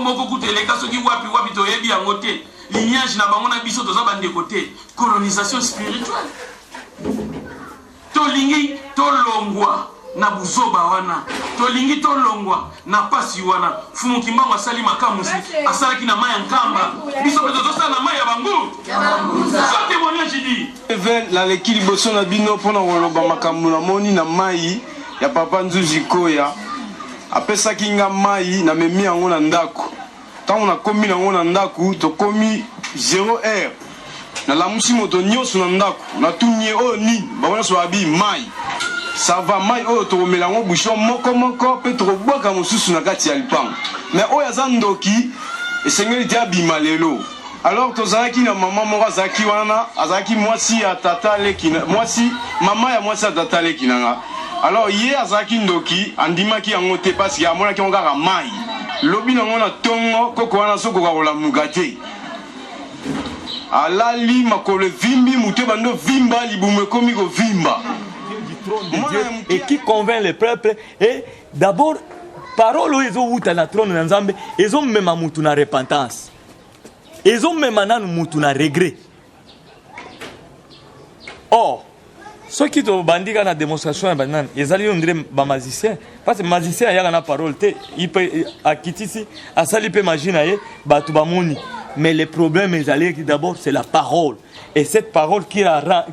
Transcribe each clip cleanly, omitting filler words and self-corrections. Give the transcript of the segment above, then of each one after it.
moko kutu eleka soki wapi wapi, toyebi yango te. Lignage na bango na biso toza bandeko te. Colonisation spirituelle. Tolingi tolongwa na buzoba wana, tolingi tolongwa na pasi wana. Fumu Kimbangu asali makamusi, asalaki na mayi ya Nkamba, biso pe tozosala na mayi ya bangu. Sans témoignage dit. Evel, naleki liboso na bino mpo na koloba makambo namoni na mayi ya papa Nzuzi Koya. Apesaki nga mayi, namemi yango na ndako. Tango nakomi nango na ndaku, tokomi zero heure, nalamusi moto nionso na ndaku, natuni ye oyo nini? Bango nionso balobi mayi. Ça va, mayi oyo tokomela yango bouchon moko moko pe tokobwaka mosusu na kati ya lipango. Mais oyo aza ndoki, esengeli te abima lelo. Alors tozalaki na maman moko azalaki wana, azalaki mwasi ya tata leki na, mwasi, mama ya mwasi ya tata leki na nga. Alors ye azalaki ndoki, andimaki yango te parce que amonaki yango kaka mayi. Lobi nango na tongo, koko wana azokoka kolamuka te. Alali, makolo evimbi, mutu ebandi ovimba, libumu ekomi kovimba. Mwana ya moke. Et qui convainc le peuple et d'abord parole oyo ezowuta na trône na Nzambe ezomema mutu na repentance. Ezo mema nanu mutu na regret. Or soki tobandi kaka na demonstration ya banani ezali on dirait ba magicien parce que magicien ayaka na parole te ipe akitisi asali pe magie na ye bato bamoni mais le problème ezali d'abord c'est la parole et cette parole qui,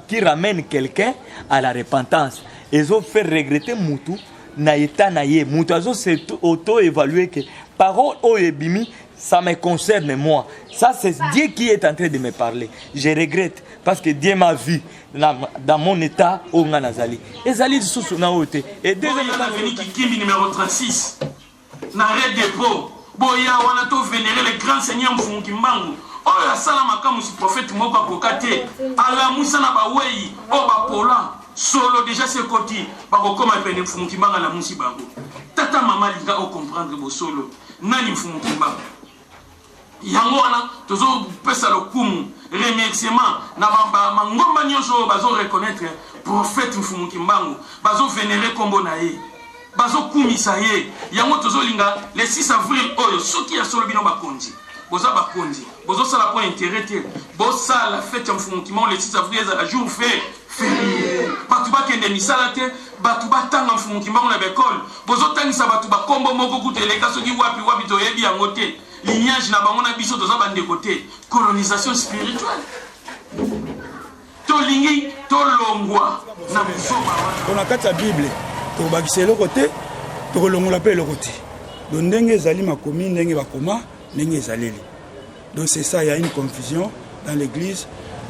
qui ramène quelqu'un à la repentance ezo faire regretter mutu na état na ye mutu azo se auto évaluer que parole oyo ebimi Ça me concerne moi. Ça c'est Dieu qui est en train de me parler. Je regrette parce que Dieu m'a vu dans mon état oyo nga nazali. Ezali lisusu na oyo te. Et deuxième état avenue Kikimbi numéro 36 na Red Depot. Boya wana to vénérer le grand seigneur Mfumu Kimbangu. Oyo asala makambo si prophète moko akoka te. Alamusa na baweyi oyo bapola solo déjà se koti bakokoma pene Mfumu Kimbangu alamusi bango. Tata mama linga o comprendre bosolo. Nani Mfumu Kimbangu? Yango wana tozo pesa lokumu, remerciement na ba mangomba nionso oyo bazo reconnaitre prophète Mfumu Kimbangu, bazo venerer kombo na ye, bazo kumisa ye. Yango tozo linga le 6 avril oyo, soki ya solo bino bakonzi, boza bakonzi, bozo sala po interet te, bosala fete ya Mfumu Kimbangu le 6 avril ezala jour fe ferie, batu bakende misala te, batu batanga Mfumu Kimbangu na ba ecole. Bozo tangisa batu ba kombo moko kutu eleka soki wapi wapi toyebi yango te. Lignage na bango na biso toza ba ndeko te. Colonisation spirituelle. Tolingi tolongwa na buzoba wana. Po na kati ya Bible tokobakisa eloko te, tokolongola pe eloko te. Donc ndenge ezali makomi, ndenge bakoma, ndenge ezaleli. Donc c'est ça, il y a une confusion dans l'église.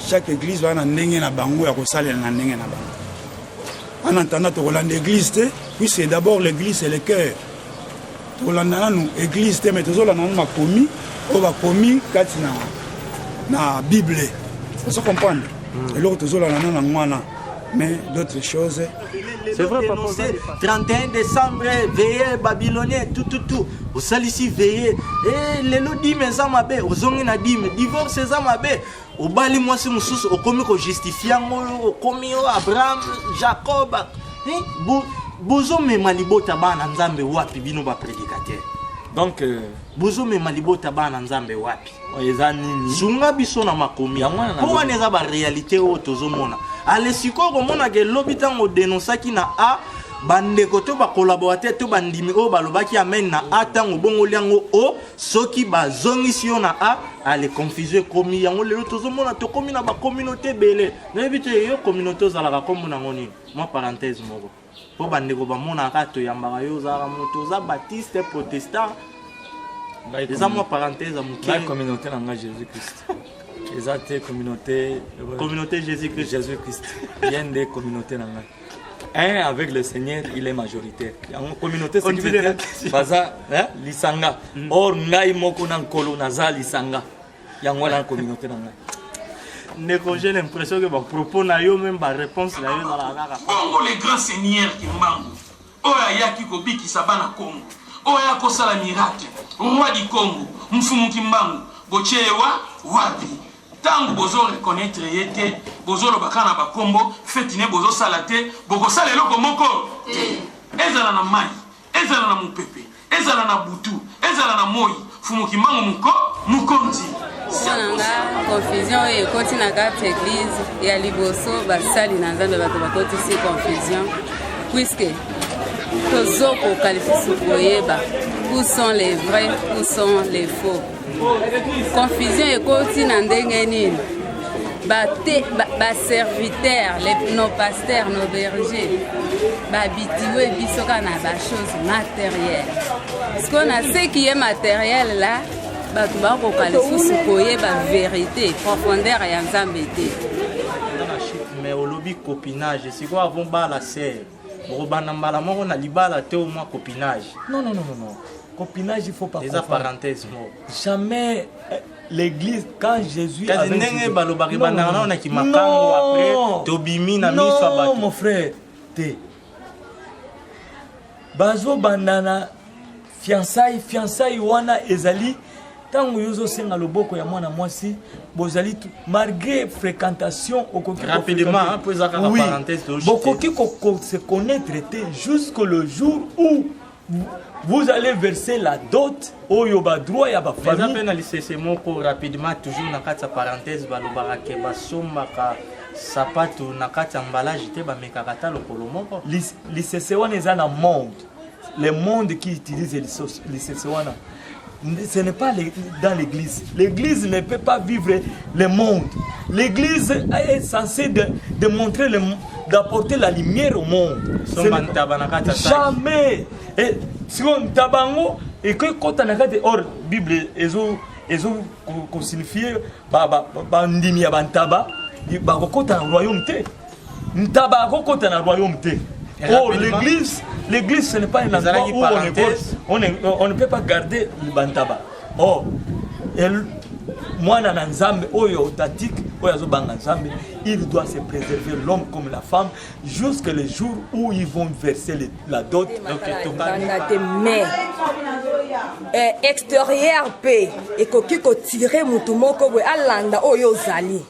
Chaque église va na ndenge na bango ya kosalela na ndenge na bango. En attendant tokolanda église te, puisque d'abord l'église c'est le cœur. Tokolanda nanu église te, mais tozolanda nanu makomi oyo bakomi kati na na Bible. Ozo comprendre? Eloko tozolanda nanu yango wana. Mais d'autres choses. C'est vrai, papa. 31 décembre, veillée babylonien, tout, tout, tout. Osalisi veillée. Eh, lelo dime eza mabe, ozongi na dime. Divorce eza mabe. Obali mwasi mosusu, okomi ko justifier yango, okomi yo Abraham, Jacob. Eh, bo, bozomema libota bana Nzambe wapi bino ba prédicateur? Donc, euh... bozomema libota bana Nzambe wapi? Eza nini? Sunga biso na makomi. Po wana eza ba realite oyo tozomona. Ale sikoyo komona ke lobi ntango odenonsaki na A bandeko to ba collaborateur to bandimi oyo balobaki amen na A ntango obongoli yango O soki bazongisi yo na A ale confusion ekomi yango lelo tozomona tokomi na ba communauté ebele. Nayebi te yo communauté ozalaka kombo nango nini? Mwa parenthèse moko. Po bandeko bamonaka toyambaka yo ozalaka moto oza baptiste protestant. Eza mwa parenthèse ya moke. Ngai communauté na ngai Jésus Christ. Eza te communauté communauté Jésus Christ. Jésus Christ. Ye nde communauté na ngai. Un avec le Seigneur, il est majoritaire. Yango communauté ce qui veut dire baza hein, lisanga. Or ngai moko na nkolo naza lisanga. Yango wana communauté na ngai. Ndeko, j'ai l'impression que ba propos na yo même ba réponse na yo ezalaka kaka. Bongo le grand seigneur Kimbangu oyo ayaki kobikisa bana Kongo, oyo aya kosala miracle, roi du Kongo, Mfumu Kimbangu, botie ye wa wapi? Tango bozo reconnaitre ye te, bozoloba kaka na ba kombo, feti ne bozosala te, bokosala eloko moko te. Ezala na mayi, ezala na mopepe, ezala na butu, ezala na moyi, Mfumu Kimbangu muko mukonzi. Mpo na nga confusion oyo ekoti na kati ya eglise ya liboso basali na nzambe bato bakotisi confusion puisque tozokoka lisusu koyeba où sont les vrais où sont les faux confusion ekoti na ndenge nini baserviteur ba, ba nos pasteurs nos bergers babitiwe biso kaka na bachose matériel sikoyo na ce qui est matériel là bato bakoka lisusu koyeba verité profondeur ya nzambe te mais olobi copinage sikoyo avant bala sere bokobanda mbala moko na libala te mwa copinage non non non non copinage il faut pas eza parenthèse moko jamais eh, l'église quand Jésus kasi ndenge balobaka ebandaka nao na kimakango après tobimi na miso ya bato mon frère te bazobanda na fiançailles fiançailles wana ezali ntango yo ozosenga loboko ya mwana mwasi bozali malgré fréquentation okoki rapidement mpo eza kaka parenthèse bokoki se connaître te jusque le jour où vous allez verser la dot oyo badroit ya bafamille mpe na lisese moko rapidement toujours na kati ya parenthèse balobaka ke basombaka sapato na kati ya emballage te bamekaka ata lokolo moko lisese wana eza na monde le monde qui utilise lisese wana ce n'est pas dans l'église. L'église ne peut pas vivre le monde. L'église est censée de, de montrer, d'apporter la lumière au monde. Jamais. Et si on tabango, et que quand on a or Bible ezo ezo ko ba ba ba ndimi ya bantaba bakokota na royaume te ntaba akokota na royaume te Oh, l'église, l'église, ce n'est pas un endroit où on, est, on, est, on ne peut pas garder le bantaba. Oh, mwana na nzambe oyo authentique oyo azobanga nzambe il doit se préserver l'homme comme la femme jusque le jour où ils vont verser le, la dot banda te mais eh, extérieur mpe ekoki kotire motu moko boye alanda oyo ozali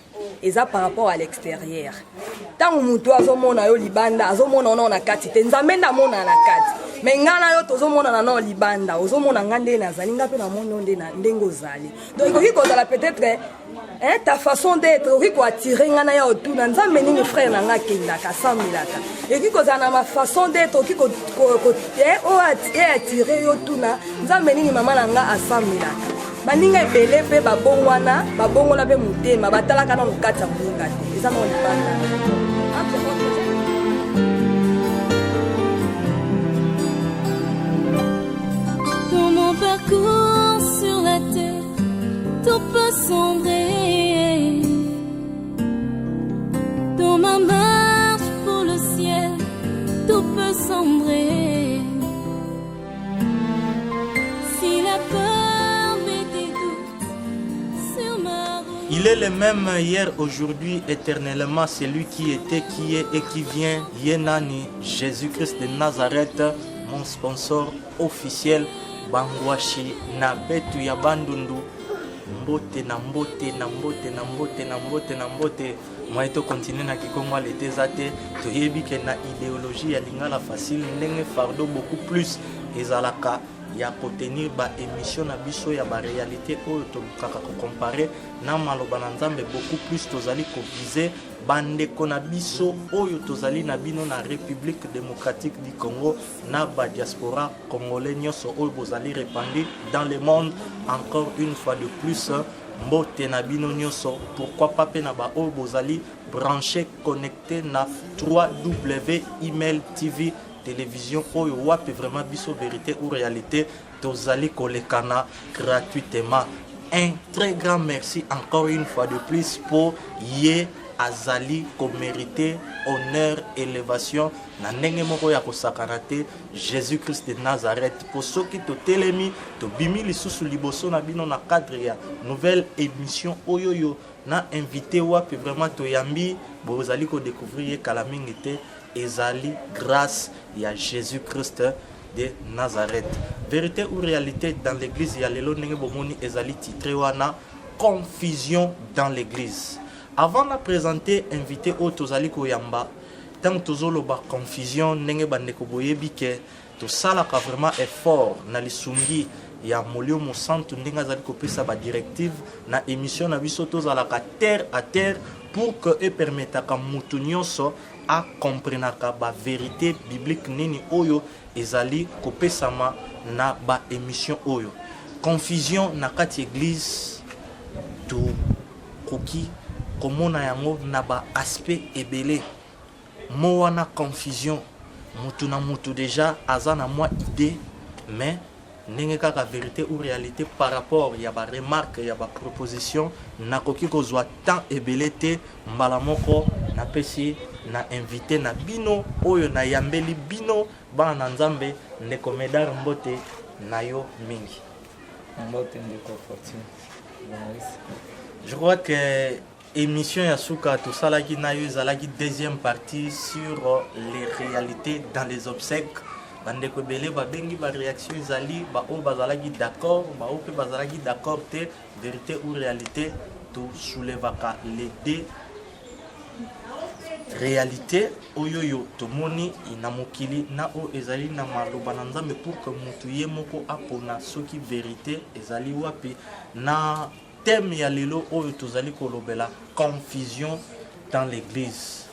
eza par rapport à l'extérieur ntango motu azomona yo libanda azomona yo nao na kati te nzambe nde amonana na kati me ngai na yo tozomonana nao libanda ozomona ngai nde nazali ngai mpe namoni yo ndenge ozali donc ekoki kozala peut-être hein, ta façon d'être ekoki koattire ngai na ya otuna nzambe nini frère na ngai akendaka asambelaka ekoki kozala na ma façon d'être okoki eattire yo tuna nzambe nini mama na ngai asambelaka baninga ebele mpe babongwana babongola mpe motema batalaka nano kati ya moninga te eza nao libanda Dans mon parcours sur la terre, tout peut sombrer. Dans ma marche pour le ciel, tout peut sombrer. Si la peur met des doutes sur ma route. Il est le même hier, aujourd'hui, éternellement, celui qui était, qui est et qui vient. Yenani, Jésus-Christ de Nazareth, mon sponsor officiel, Bangwashi na betu ya Bandundu. Mbote na mbote na mbote na mbote na mbote na mbote. Moyen to continuer na kikongo alete eza te. Toyebi ke na idéologie ya lingala facile ndenge fardeau beaucoup plus ezalaka ya kotenir ba émission na biso ya ba réalité oyo tolukaka kocompare na maloba na Nzambe beaucoup plus tozali koviser bandeko na biso oyo tozali na bino na République démocratique du Congo na ba diaspora congolais nyonso oyo bozali répandu dans le monde encore une fois de plus mbote na bino nyonso pourquoi pas pe na ba oyo bozali branché connecté na 3W email TV télévision oyo wapi vraiment biso vérité ou réalité tozali kolekana gratuitement un très grand merci encore une fois de plus pour ye azali komérite honneur élévation na ndenge moko ya kosakana te jésus christ de nazareth mpo soki totelemi tobimi lisusu liboso na bino na cadre ya nouvelle émission oyo yo na invité wapi vraiment toyambi bozali kodécouvrir ye kala mingi te ezali grâce ya jésus christ de nazareth vérité ou réalité dans l'église ya lelo ndenge bomoni ezali titre wana confusion dans l'église avant na présenter invité oyo tozali koyamba ntango tozoloba confusion ndenge bandeko boyebi ke tosalaka vraiment effort na lisungi ya Molio Mosantu ndenge azali kopesa ba directive na emission na biso tozalaka terre à terre pour que epermetaka mutu nyonso a comprenaka ba verite biblique nini oyo ezali kopesama na ba emission oyo. Confusion na kati eglise tokoki komona yango na ba aspect ebele. Mot wana confusion mutu na mutu dejà aza na mwa idee mais ndenge kaka verite ou realite par rapport ya ba remarques ya ba propositions nakoki kozwa temps ebele te mbala moko napesi na invite na bino oyo nayambeli bino bana na Nzambe ndeko Medard mbote na yo mingi. Mbote ndeko Fortune journaliste. Je crois que Emission ya suka tosalaki na yo ezalaki deuxième partie sur les réalités dans les obsèques. Bandeko ebele babengi ba réaction ezali ba oyo bazalaki d'accord, ba oyo pe bazalaki d'accord te, vérité ou réalité to soulevaka les deux réalité oyo yo tomoni na mokili na oyo ezali na maloba na Nzambe pour que mutu ye moko apona soki vérité ezali wapi na Thème ya lelo oyo tozali kolobela confusion dans l'eglise.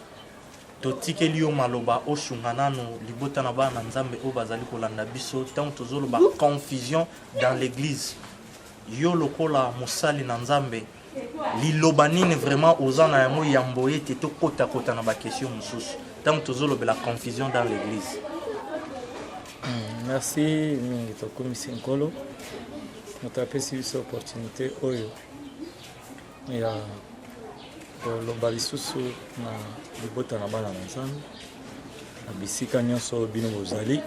Totikeli yo maloba osunga nanu libota na bana na Nzambe oyo bazali kolanda biso ntango tozoloba confusion dans l'eglise. Yo lokola mosali na Nzambe liloba nini vraiment oza na yango yambo ete tokotakota na bakestion mosusu ntango tozolobela confusion dans l'église? Merci mingi, tokumisi Nkolo. Moto apesi biso opportunité oyo ya koloba lisusu na libota na bana na Nzambe na bisika nyonso oyo bino bozali,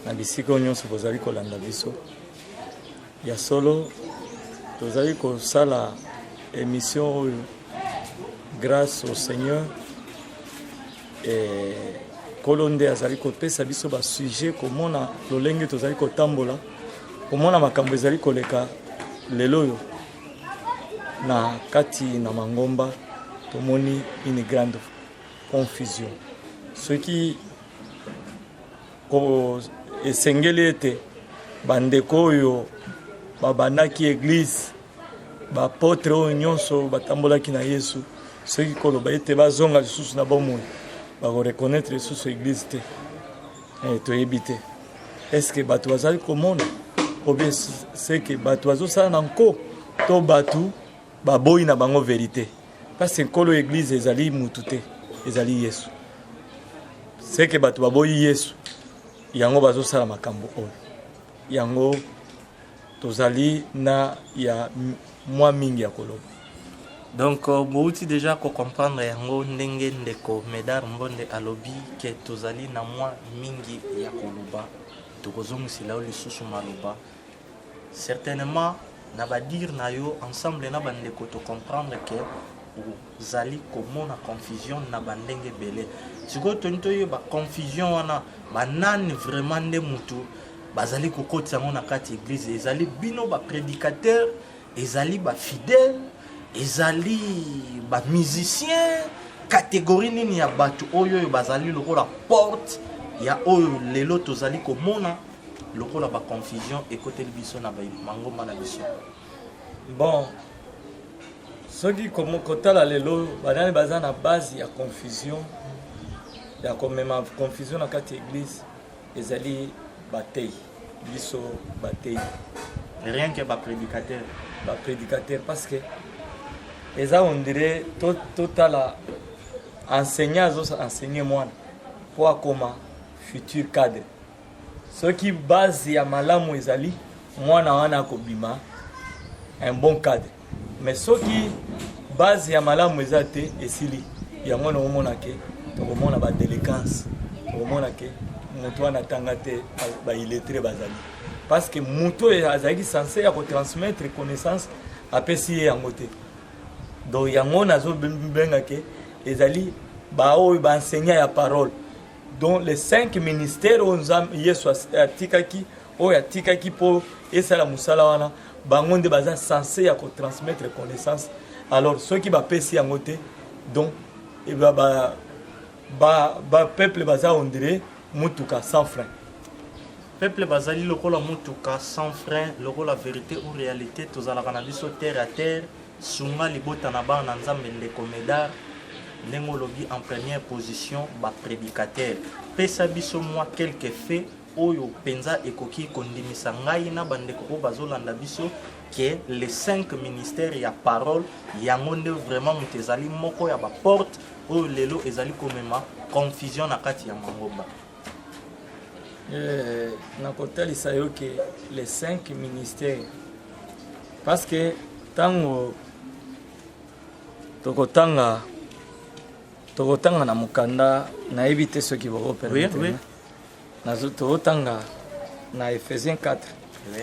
na bisika oyo nyonso bozali kolanda biso. Ya solo tozali kosala émission oyo grâce au Seigneur. Nkolo nde azali kopesa biso ba sujet, komona lolenge tozali kotambola, komona makambo ezali koleka lelo oyo na kati na mangomba, tomoni une grande confusion. Soki esengeli ete bandeko oyo babandaki eglise, ba apotre oyo nyonso batambolaki na Yesu, soki koloba ete bazonga lisusu na bomoi, bako reconnaître lisusu eglise te. Toyebi te est-ce que bato bazali komona ou bien c'est que bato bazosala na nko to bato baboyi na bango vérité, parce que nkolo eglise ezali mutu te, ezali Yesu. C'est que bato baboyi Yesu, yango bazosala makambo oyo. Yango tozali na ya mwa mingi ya koloba. Donc bouti déjà ko comprendre yango ndenge ndeko Medard Mbonde alobi ke tozali na mwa mingi ya koloba, tokozongisela yo lisusu maloba certainement na ba dire na yo ensemble na bandeko to comprendre ke ozali komona confusion na ba ndenge ebele. Sikoyo toni toyeba confusion wana banani vraiment nde mutu bazali kokotisa yango na kati eglise? Ezali bino ba prédicateur, ezali ba fidèle, ezali ba musicien? Catégorie nini ya bato oyo oyo bazali lokola porte ya oyo lelo tozali komona lokola ba confusion ekoteli biso na mangomba na biso? Bon, soki kotala lelo banani baza na base ya confusion, ya komema confusion na kati ya eglise, ezali batei, biso batei. Rien que ba prédicateur. Ba prédicateur, parce que eza on dirait totala enseignant azo enseigner mwana po akoma futur cadre. Soki base ya malamu ezali, mwana wana akobima un bon cadre. Mais soki base ya malamu eza te, esili. Yango na omona ke tokomona ba délinquance, tokomona ke moto wana atanga te, ba illettré bazali. Parce que moto oyo azalaki censé ya kotransmettre connaissance apesi ye yango te. Donc yango nazobenga ke ezali ba oyo ba enseignant ya parole. Donc les 5 ministères oyo Nzambe Yesu atikaki, oyo atikaki po esala mosala wana, bango nde baza censé ya kotransmettre connaissance. Alors soki bapesi yango te, donc e ba, ba, ba, ba peuple baza on dirait mutuka sans frein. Peuple bazali lokola mutuka sans frein, lokola verite ou realite, tozalaka na biso terre à terre, sunga libota na bana na Nzambe ndeko Medard, ndenge olobi en première position ba predicateurs, pesa biso mwa quelques faits oyo penza ekoki kondimisa ngai na bandeko oyo bazolanda biso que les 5 ministères ya parole yango nde vraiment moto ezali moko ya ba porte oyo lelo ezali komema confusion na kati ya mangomba. Eh, nakotalisa yo ke les 5 ministères parce que ntango tokotanga tokotanga na mokanda nayebi te soki bokopermettre oui, oui. tokotanga na Ephésiens 4 oui.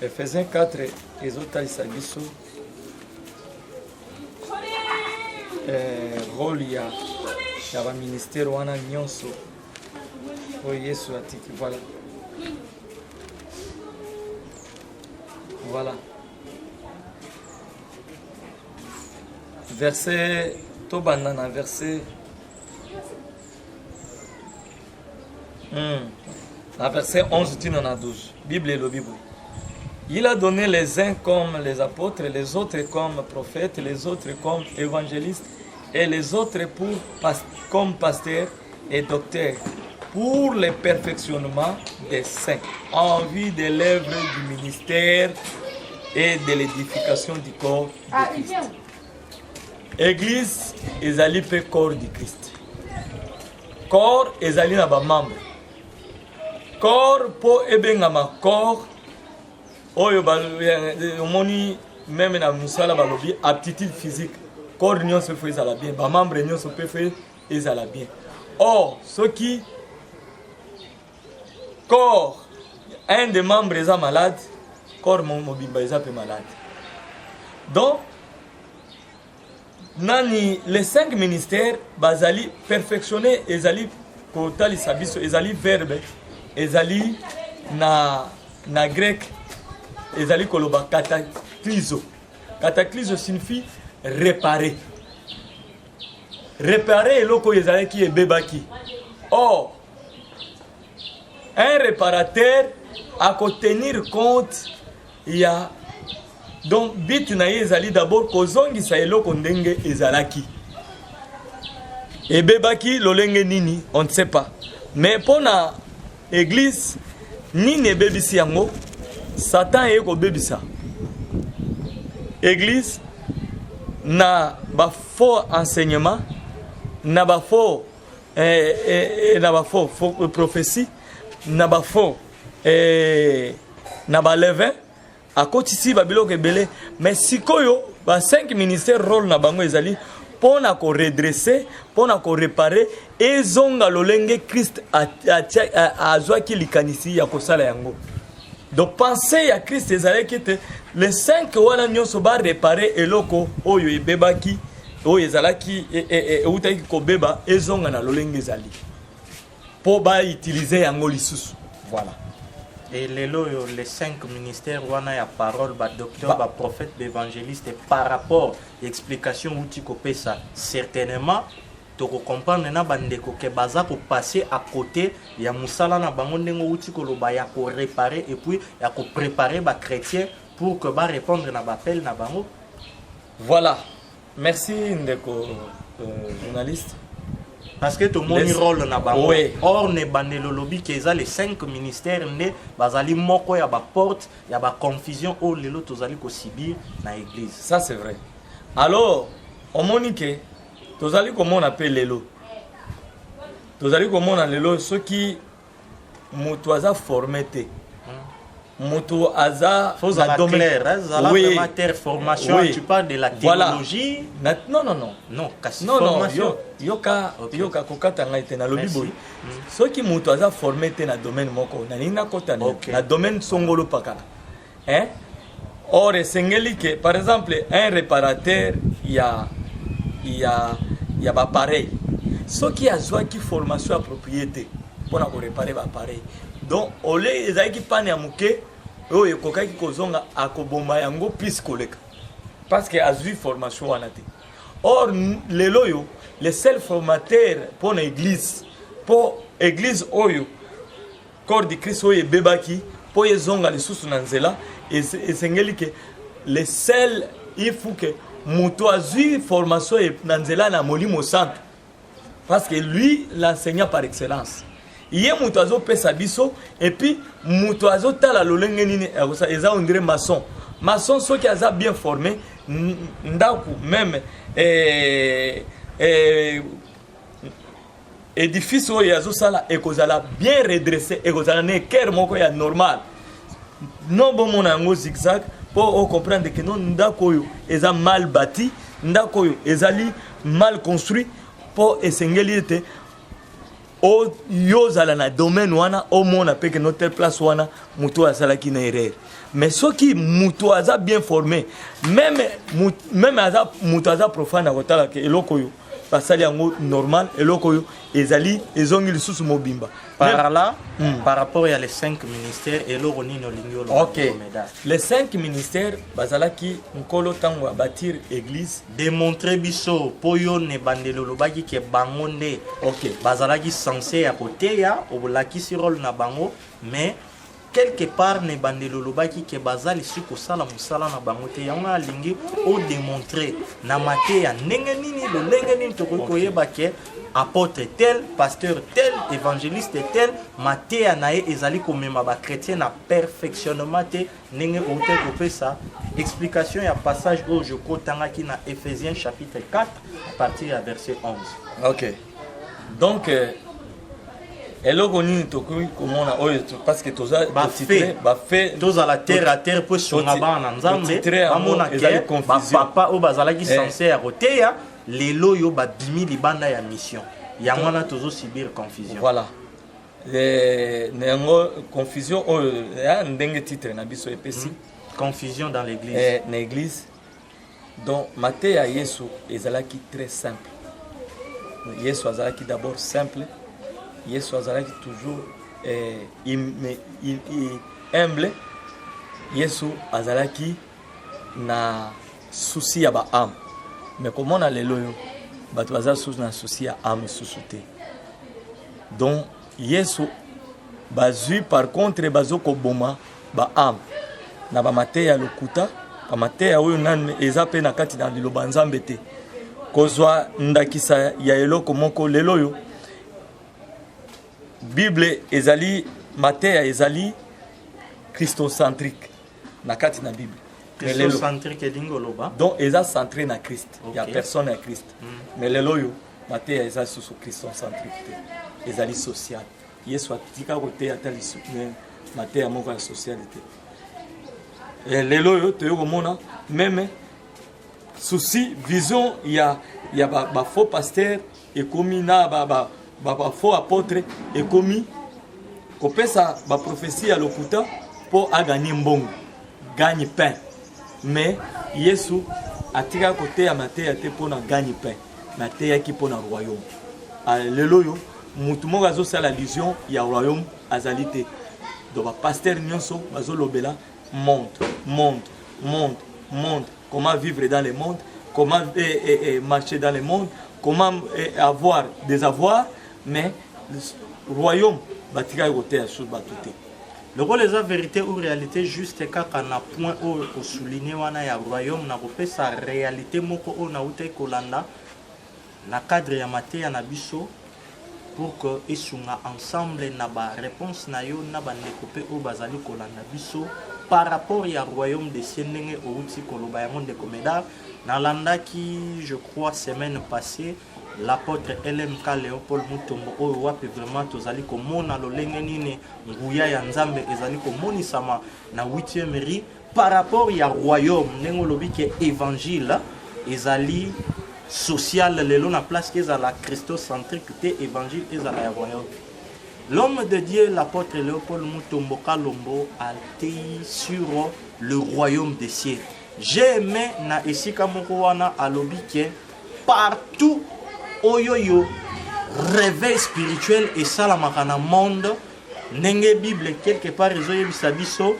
Ephésiens 4 ezotalisa biso eh, role ya, ya baministère wana nyonso oyo Yesu atiki. Voilà. Voilà. Verset tobanda na verset Na verset 11 tina na 12, Bible elobi boye. Il a donné les uns comme les apôtres, les autres comme prophètes, les autres comme évangélistes et les autres pour, comme pasteurs et docteurs pour le perfectionnement des saints, en vue de l'œuvre du ministère et de l'édification du corps de Christ. Église ezali pe corps du Christ. Corps ezali na ba membres. Corps po ebengama corps oyo omoni meme na mosala balobi aptitude physique corps nyonso fo ezala bien ba membre nyonso mpe fo ezala bien or soki corps un des membres eza malade corps mobimba eza mpe malade donc nani les cinq ministères bazali perfectionne ezali kotalisa biso ezali verbe ezali na, na grec ezali koloba cataclyso cataclyso signifie réparer réparer eloko oyo ezalaki ebebaki or un réparateur akotenir compte ya donc but na ye ezali d'abord kozongisa eloko ndenge ezalaki ebebaki lolenge nini on ne sait pas mais mpo na église nini ebebisi yango satan eye kobebisa église na ba faux enseignement na ba faux eh, eh, eh, na ba faux, faux euh, prophétie na ba faux eh, na ba levain akotisi ba biloko ebele mais sikoyo ba 5 ministères rôle na bango ezali mpo na koredresse mpo na korepare ezonga lolenge christ azwaki likanisi ya kosala yango donc pensée ya christ ezalaki ete les 5 wana nyonso barepare eloko oyo ebebaki oyo ezalaki eutaki e, e, kobeba ezonga na lolenge ezali mpo ba utiliser yango lisusu voilà Et lelo oyo les cinq ministères wana ya parole ba docteur ba, ba prophète ba évangéliste par rapport explication outi kopesa certainement toko comprendre na bandeko ke baza ko passer à côté ya musala na bango ndenge outi koloba ya ko réparer et puis ya ko préparer ba chrétiens pour que ba répondre na ba appel na bango. Voilà. Merci ndeko euh, journaliste. Parce que tomoni rôle na bango. Oui. Or ne bandelo lobi ke eza les cinq ministères nde bazali moko ya ba porte ya ba confusion oyo lelo tozali ko subir na église. Ça c'est vrai. Alors omoni ke tozali komona pe lelo. Tozali komona lelo soki moto aza formé te moto aza na domaine clair, zala oui. vraiment terre formation oui. tu parles de la théologie voilà. Na, non non non non kasi non, formation non, yo, yoka okay. yoka kokata ngai te nalobi boye mm. soki moto aza formé te na domaine moko nalingi nakota okay. na domaine songolo pakala hein? Or esengeli ke par exemple un réparateur ya ya ya ba appareil soki azwaki formation appropriée te mpo na korepare ba appareil donc ole ezalaki pane ya moke oyo ekokaki kozonga akoboma yango plus koleka parce que azwi formation wana te or lelo oyo le seul formateur mpo na église mpo église oyo. Corps du Christ oyo ebebaki mpo ezonga lisusu na nzela, esengeli ke le seul il faut que moto azwi formation na nzela na Molimo Santu, parce que lui l'enseignant par excellence, ye moto azopesa biso et puis moto azotala lolenge nini eza. On dirait maçon. Maçon soki aza bien formé, ndako même édifice oyo azosala ekozala bien redressé, ekozala na équerre moko ya normal. Non, bomona yango zigzag mpo ocomprendre ke non, ndako oyo eza mal bâti, ndako oyo ezali mal construit. Mpo esengeli ete yo ozala na domaine wana, omona mpe ke no, telle place wana moto oyo asalaki na erreur. Mais soki moto aza bien formé, même aza moto aza profane, akotala ke eloko oyo basali yango normal, eloko oyo ezali ezongi lisusu mobimba. Par là, par rapport ya les cinq ministères, eloko nini olingi oloba? Ok, les cinq ministères bazalaki nkolo ntango abâtir église. Démontrer biso, mpo yo na ebandeli olobaki ke bango nde bazalaki censé ya koteya, olakisi rôle na bango, mais quelque part na ebandeli olobaki ke baza lisusu kosala mosala na bango te. Yango alingi odémontrer na mateya ndenge nini, lolenge nini tokoki koyeba ke apôtre tel, pasteur tel, évangéliste tel, mateya na ye ezali komema bachrétien na perfectionnement te, ndenge outi kopesa explication ya passage oyo je kotangaki na Éphésiens chapitre 4 à partir ya verset 11. Ok, donc eloko nini tokoki komona oyo, parce que toza bafe, tozala terre à terre mpo esunga bana na Nzambe bamona ke bapapa oyo bazalaki censé ya koteya, lelo oyo babimi libanda ya mission. Yango wana tozosubir confusion. Voilà, na yango confusion oyo ya ndenge titre na biso epesi. Confusion dans l'église. Na église. Donc mateya ya Yesu ezalaki très simple. Yesu azalaki d'abord simple. Yesu azalaki toujours humble. Yesu azalaki na souci ya baâme. Mais komona lelo oyo, bato baza susu na souci ya âme susu te. Donc Yesu bazwi, par contre bazokoboma baâme na bamateya ya lokuta, bamateya oyo nani eza mpe na kati na liloba Nzambe te. Kozwa ndakisa ya eloko moko, lelo oyo Bible ezali, mateya ezali christocentrique na kati na Bible. Christocentrique elingi oloba? Donc eza centré na Christ, ya personne ya Christ. Mais lelo oyo mateya eza lisusu christocentrique te, ezali social. Yesu atika koteya ata mateya moko ya social te. Lelo oyo toyei komona même souci, vision ya bafaux ba pasteur ekomi na bafaux ba, ba, ba apôtre, ekomi kopesa baprophétie ya lokuta mpo agagner mbongo, gagne pain. Mais Yesu atikaka koteya mateya te mpo na gagne pain, mais ateyaki mpo na royaume. Lelo oyo motu moko azosala vision ya royaume azali te. Donc bapasteur nyonso bazolobela monde, monde, monde, monde, comment vivre dans le monde, comment marcher dans le monde, comment avoir des avoirs, mais royaume batikaki koteya susu bato te. Lokola eza vérité ou réalité, juste kaka na point oyo osouligner wana ya royaume, na kopesa réalité moko oyo nautaki kolanda na cadre ya mateya na biso pour que esunga ensemble na baréponse na yo na bandeko mpe oyo bazali kolanda biso par rapport ya royaume de ciel. Ndenge outi koloba yango, ndeko Médard, nalandaki, je crois semaine passée, l'apôtre LMK Léopold Mutombo, oyo wapi vraiment tozali komona lolenge nini nguya ya Nzambe ezali komonisama na 8e rue par rapport ya royaume. Ndenge olobi ke évangile ezali social lelo, na place ke ezala christocentrique te, évangile ezala ya royaume. L'homme de Dieu, l'apôtre Léopold Mutombo Kalombo, atei sur le royaume des cieux. J'ai aimé na esika moko wana alobi ke partout oyo yo réveil spirituel esalamaka na monde, ndenge Bible quelque part ezoyebisa biso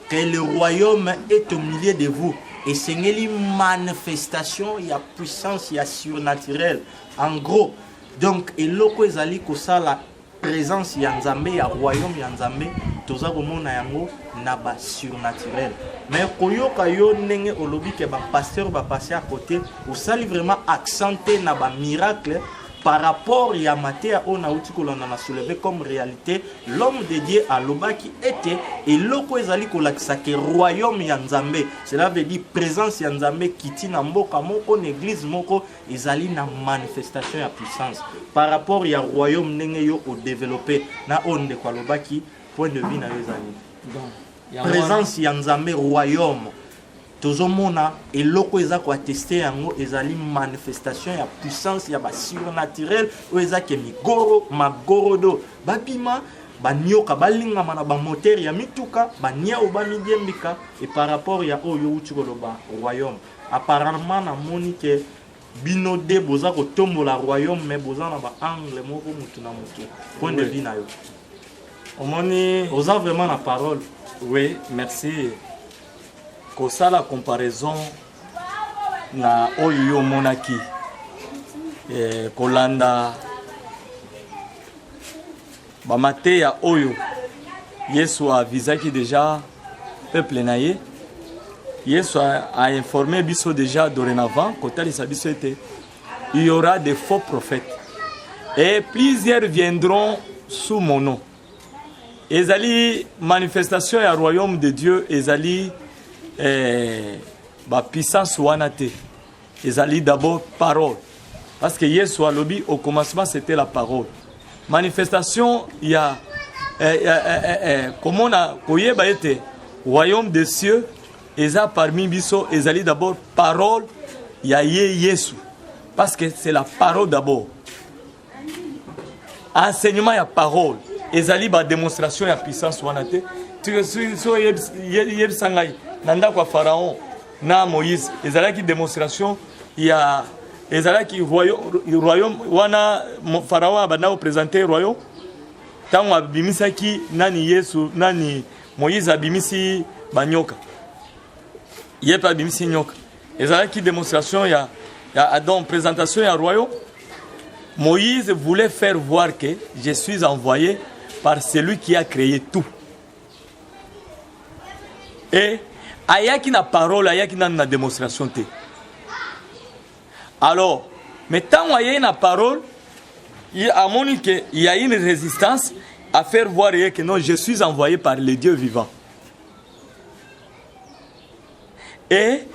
que le royaume est au milieu de vous, esengeli manifestation ya puissance ya surnaturel en gros. Donc eloko ezali kosala Presence ya Nzambe, ya royaume ya Nzambe, toza komona yango na ba surnaturel. Mais koyoka yo ndenge olobi ke ba pasteur ba passe à côté, osali vraiment accent te na ba miracle par rapport ya mateya oyo nauti kolanda na soulever comme réalité. L'homme de Dieu alobaki ete eloko ezali kolakisa ke royaume ya Nzambe, cela veut dire présence ya Nzambe kiti na mboka moko, na église moko, ezali na manifestation ya puissance par rapport ya royaume. Ndenge yo odeveloppe na oyo ndeko alobaki, point de vue na yo eza nini? Présence ya Nzambe, royaume, tozomona eloko eza koatteste yango ezali manifestation ya puissance ya basurnaturel oyo eza ke migoro magorodo babima, banioka balingama na bamotere ya mituka, baniao bamidiembika. Et par rapport ya oyo outi koloba, royaume, apparemment namoni ke bino de boza kotombola royaume, mais boza na baangle moko, mutu na mutu. Point de vue na yo? Omoni, oza vraiment na parole. Oui, merci. Kosala comparaison na oyo yo omonaki, kolanda bamateya oyo Yesu avisaki déjà peuple na ye, Yesu a informé biso déjà dorénavant, kotalisa biso ete il y aura des faux prophètes et plusieurs viendront sous mon nom. Ezali manifestation ya royaume de Dieu, ezali bapuissance wana te, ezali d'abord parole, parce que Yesu alobi: au commencement, c'était la parole. Manifestation ya komona, koyeba ete royaume des cieux eza parmi biso, ezali d'abord parole ya ye Yesu, parce que c'est la parole d'abord. Enseignement ya parole ezali badémonstration ya puissance wana te. So yebisa ngai, na ndako ya Pharaon na Moïse, ezalaki démonstration ya, ezalaki royaume wana? Pharaon abanda koprésente royaume ntango abimisaki nani, Yesu, nani, Moïse abimisi banyoka, ye mpe abimisi nyoka. Ezalaki démonstration ya donc présentation ya royaume? Moïse voulait faire voir que je suis envoyé par celui qui a créé tout. Et ayaki na parole, ayaki nanu na démonstration te. Alors, mais ntango ayei na parole, amoni que il y a une résistance à faire voir ye que non, je suis envoyé par le Dieu vivant. Et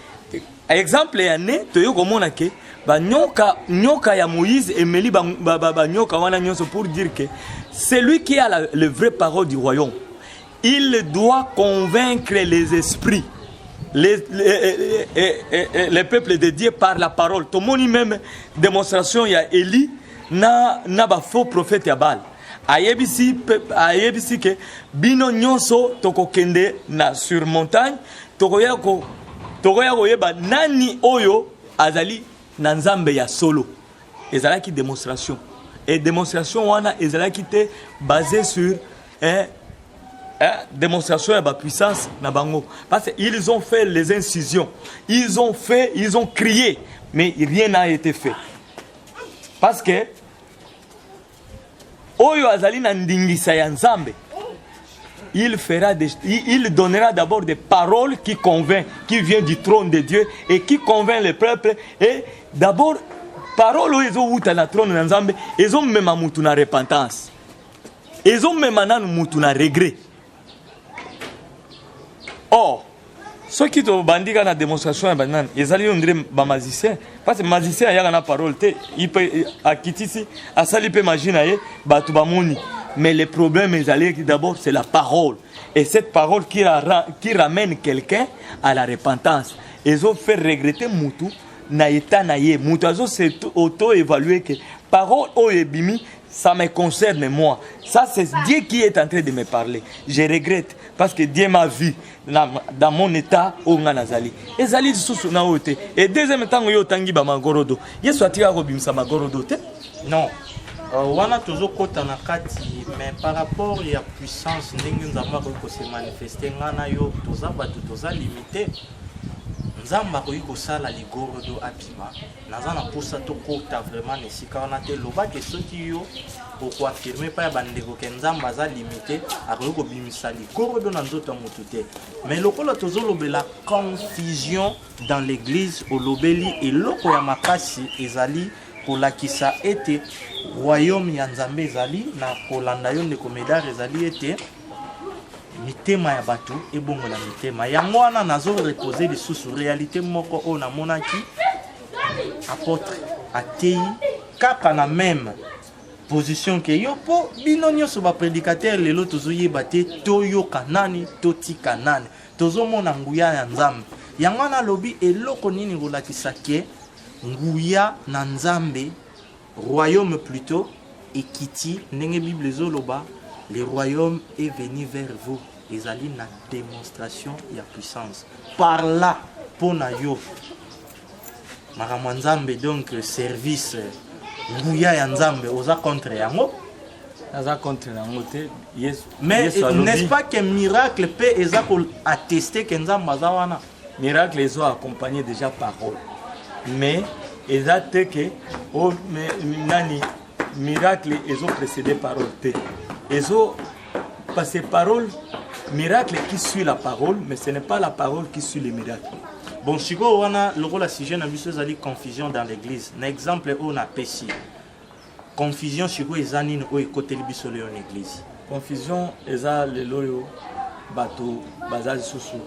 exemple ya ne toyei komona ke banyoka, nyoka ya Moïse emeli banyoka ba, ba, ba wana nyonso, pour dire que celui qui a le vrai parole du royaume, il doit convaincre les esprits, les peuples de Dieu par la parole. Tomoni même démonstration ya Élie na bafaux prophète ya Baal. Ayebisi ke bino nyonso tokokende na sur montagne, tokoya koyeba nani oyo azali na Nzambe ya solo. Ezalaki démonstration, et démonstration wana ezalaki te basé sur hein, démonstration ya bapuissance na bango, parce qu'ils ont fait les incisions, ils ont fait, ils ont crié, mais rien n'a été fait, parce que oyo azali na ndingisa ya Nzambe, il donnera d'abord des paroles qui convainc, qui vient du trône de Dieu et qui convainc le peuple. Et d'abord, parole oyo ezowuta na trône na Nzambe ezomema mutu na repentance, ezomema nanu mutu na regret. Or soki tobandi kaka na démonstration ya banani, ezali on dirait bamagicien, parce que magicien ayaka na parole te, ipe akitisi, asali mpe magie na ye, bato bamoni. Mais le problème ezali d'abord, c'est la parole, et cette parole qui ramène quelqu'un à la repentance, ezofaire regretter mutu na état na ye. Mutu azo auto évaluer que parole oyo ebimi, ça me concerne moi, ça c'est Dieu qui est en train de me parler, je regrette parce que Dieu m'a vu dans mon état oyo nga nazali. Ezali lisusu na oyo te. Et deuxième, ntango yo otangi bamagorodo, Yesu atikaka kobimisa magorodo te. Non, wana tozokɔta na kati, mais par rapport ya puissance, ndenge Nzambe akoki kose manifeste, nga na yo toza bato, toza limité. Nzambe akoki kosala ligorodo abima. Naza na posa tokota vraiment na esika wana te. Loba ke soki yo oko affirmer epai ya bandeko ke Nzambe aza limite, akoki kobimisa ligorodo na nzoto ya motu te. Mais lokola tozolobela confusion dans l'église, olobeli eloko ya makasi ezali kolakisa ete royaume ya Nzambe ezali na kolanda yo ndeko Medard, ezali ete mitema ya bato ebongola mitema. Yango wana nazo repose lisusu realite moko oyo namonaki apôtre ateyi kaka na meme position ke yo, mpo bino nyonso ba prédicateur lelo tozoyeba te toyoka nani totika nani, tozomona nguya ya Nzambe. Yango wana alobi eloko nini kolakisa ke nguya na Nzambe, royaume plutôt ekiti, ndenge Bible ezoloba le royaume est venu vers vous, ezali na démonstration ya puissance par là mpo na yo makambo ya Nzambe. Donc service nguya ya Nzambe oza contre yango? Naza contre yango te. Yesu, mais Yesu alobi- n'est-ce pas que miracle mpe eza koatteste ke Nzambe aza wana? Miracle ezo accompagner déjà parole, mais eza te ke o me, nani, miracle ezo précéder parole te, ezo parce que parole, miracle qui suit la parole, mais ce n'est pas la parole qui suit le miracle. Bon, sikoyo wana lokola sujet na biso ezali confusion dans l'église, na exemple oyo napesi, confusion sikoyo eza nini oyo ekoteli biso lelo na église? Confusion eza lelo oyo bato baza lisusu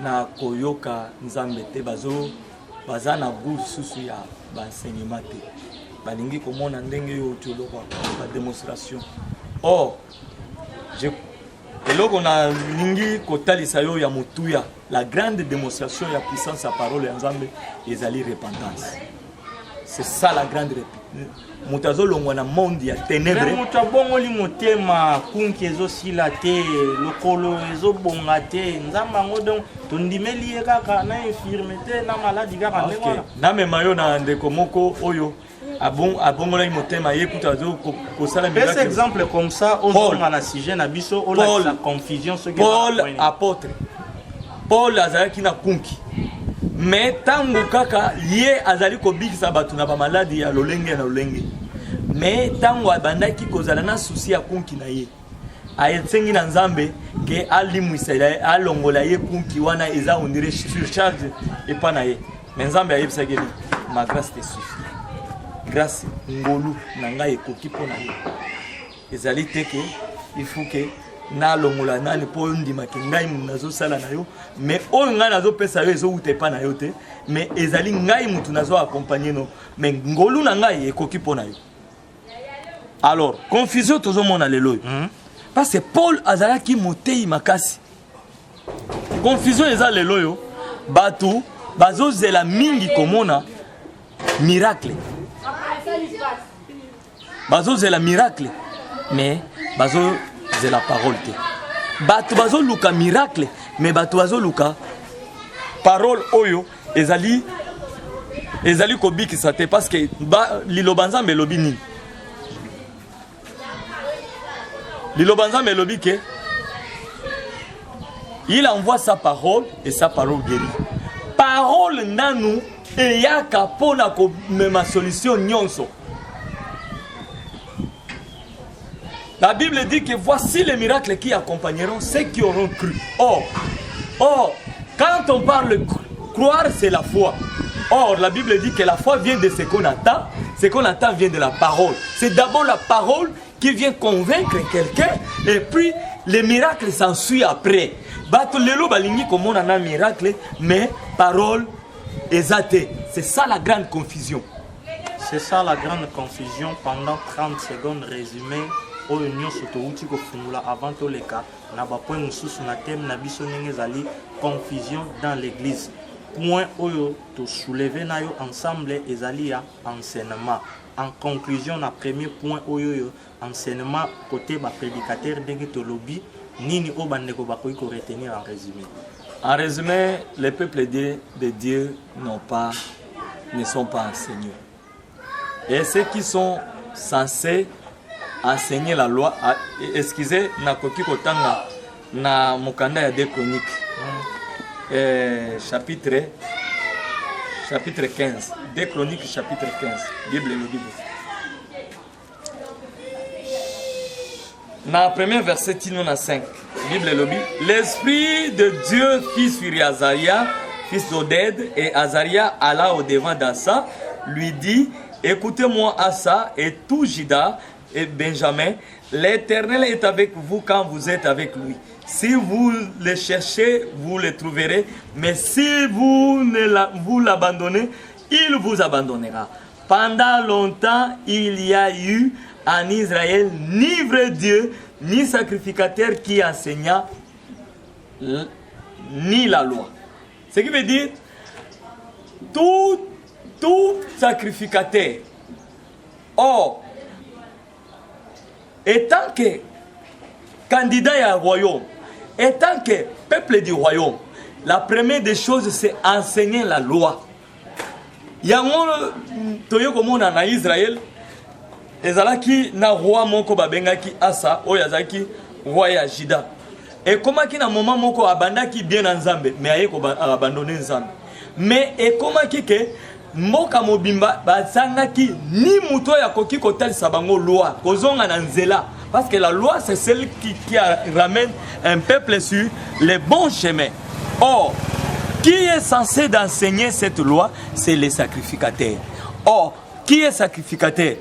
na koyoka Nzambe te, baza na goût lisusu ya baenseignement te, balingi komona ndenge oyo oti oloko badémonstration. Or eloko nalingi kotalisa yo ya motuya, la grande démonstration ya puissance ya parole ya Nzambe ezali repentance. C'est ça la grande, moto azolongwa na monde ya ténèbre. Moto abongoli motema, kunki ezosila te, lokolo ezobonga te, Nzambe yango donc tondimeli ye kaka na infirmité na maladie kaka ndenge wana. Namema yo na ndeko moko oyo abongolaki motema, ye kutu azo kosala Pesa exemple comme ça ozonga na sujet na biso, olakisa confusion soki Paul, apôtre Paul azalaki na kunki, mais ntango kaka ye azali kobikisa bato na bamaladi ya lolenge na lolenge, mais ntango abandaki kozala na souci ya kunki na ye, asengi na Nzambe ke alimwisa, alongola ye kunki wana, eza on dirait surcharge epa na ye. Mais Nzambe ayebisaki ye: "Ma grâce te suffit." Grâce, ngolu na ngai ekoki mpo na ye. Ezali te ke il faut ke nalongola nani mpo oyo ndimaki ngai mutu nazosala na yo, mais oyo ngai nazopesa yo ezowuta epa na yo te, mais ezali ngai mutu nazo accompagne no, mais ngolu na ngai ekoki mpo na yo. Alors confusion tozomona lelo oyo, parce que Paul azalaki motei makasi, confusion eza lelo oyo bato bazozela mingi komona miracle, bazozela miracle mais bazozela parole te. Bato bazoluka miracle, mais bato bazoluka parole oyo ezali kobikisa te, parce que liloba Nzambe elobi nini? Liloba Nzambe elobi ke il envoie sa parole et sa parole guérit. Parole nanu eyaka mpona komema solution nyonso. La Bible dit que voici les miracles qui accompagneront ceux qui auront cru. Or, quand on parle croire, c'est la foi. Or, la Bible dit que la foi vient de ce qu'on attend. Ce qu'on attend vient de la parole. C'est d'abord la parole qui vient convaincre quelqu'un et puis les miracles s'ensuit après. Bato lelo balingi komona na miracle, mais parole eza te. C'est ça la grande confusion. C'est ça la grande confusion. Pendant 30 secondes, résumé oyo nyonso touti kofungola avant toleka na bapoint mosusu na thème na biso ndenge ezali confusion dans l'église. Point oyo tosouleve na yo ensemble ezali ya enseignement. En conclusion na premier point oyo, oyo enseignement côté baprédicateur, ndenge tolobi, nini oyo bandeko bakoki koretenir en résumé? En résumé, les peuples de Dieu n'ont pas, ne sont pas enseignés. Et ceux qui sont censés enseigner la loi, ah, excusez, nakoki kotanga Na mokanda ya 2 Chroniques eh, chapitre chapitre 15 2 Chroniques chapitre 15 Bible elobi boye na premier verset tino na 5 Bible elobi l'esprit de Dieu fit sur Azaria fils d'Oded et Azaria alla au devant d'Asa lui dit écoutez-moi Asa et tout Juda et Benjamin L'Éternel est avec vous quand vous êtes avec lui. Si vous le cherchez, vous le trouverez. Mais si vous ne la, vous l'abandonnez, il vous abandonnera. Pendant longtemps, il y a eu en Israël ni vrai Dieu, ni sacrificateur qui enseigna ni la loi. Ce qui veut dire, tout, tout sacrificateur, or, Etant que candidat ya royaume, etant que peuple du royaume, la première des choses c'est enseigner la loi. Yango toye komona na Israël ezalaki na roi moko babengaki Asa oyo azalaki roi ya Juda. Ekomaki na moment moko abandaki bien na Nzambe mais aye ko abandonner Nzambe. Mais ekomaki ke Mboka mobimba bazangaki ni moto oyo akoki kotalisa bango loi, kozonga na nzela, parce que la loi c'est celle qui, qui ramène un peuple sur le bon chemin. Or, qui est censé d'enseigner cette loi? C'est les sacrificateurs. Or, qui est sacrificateur?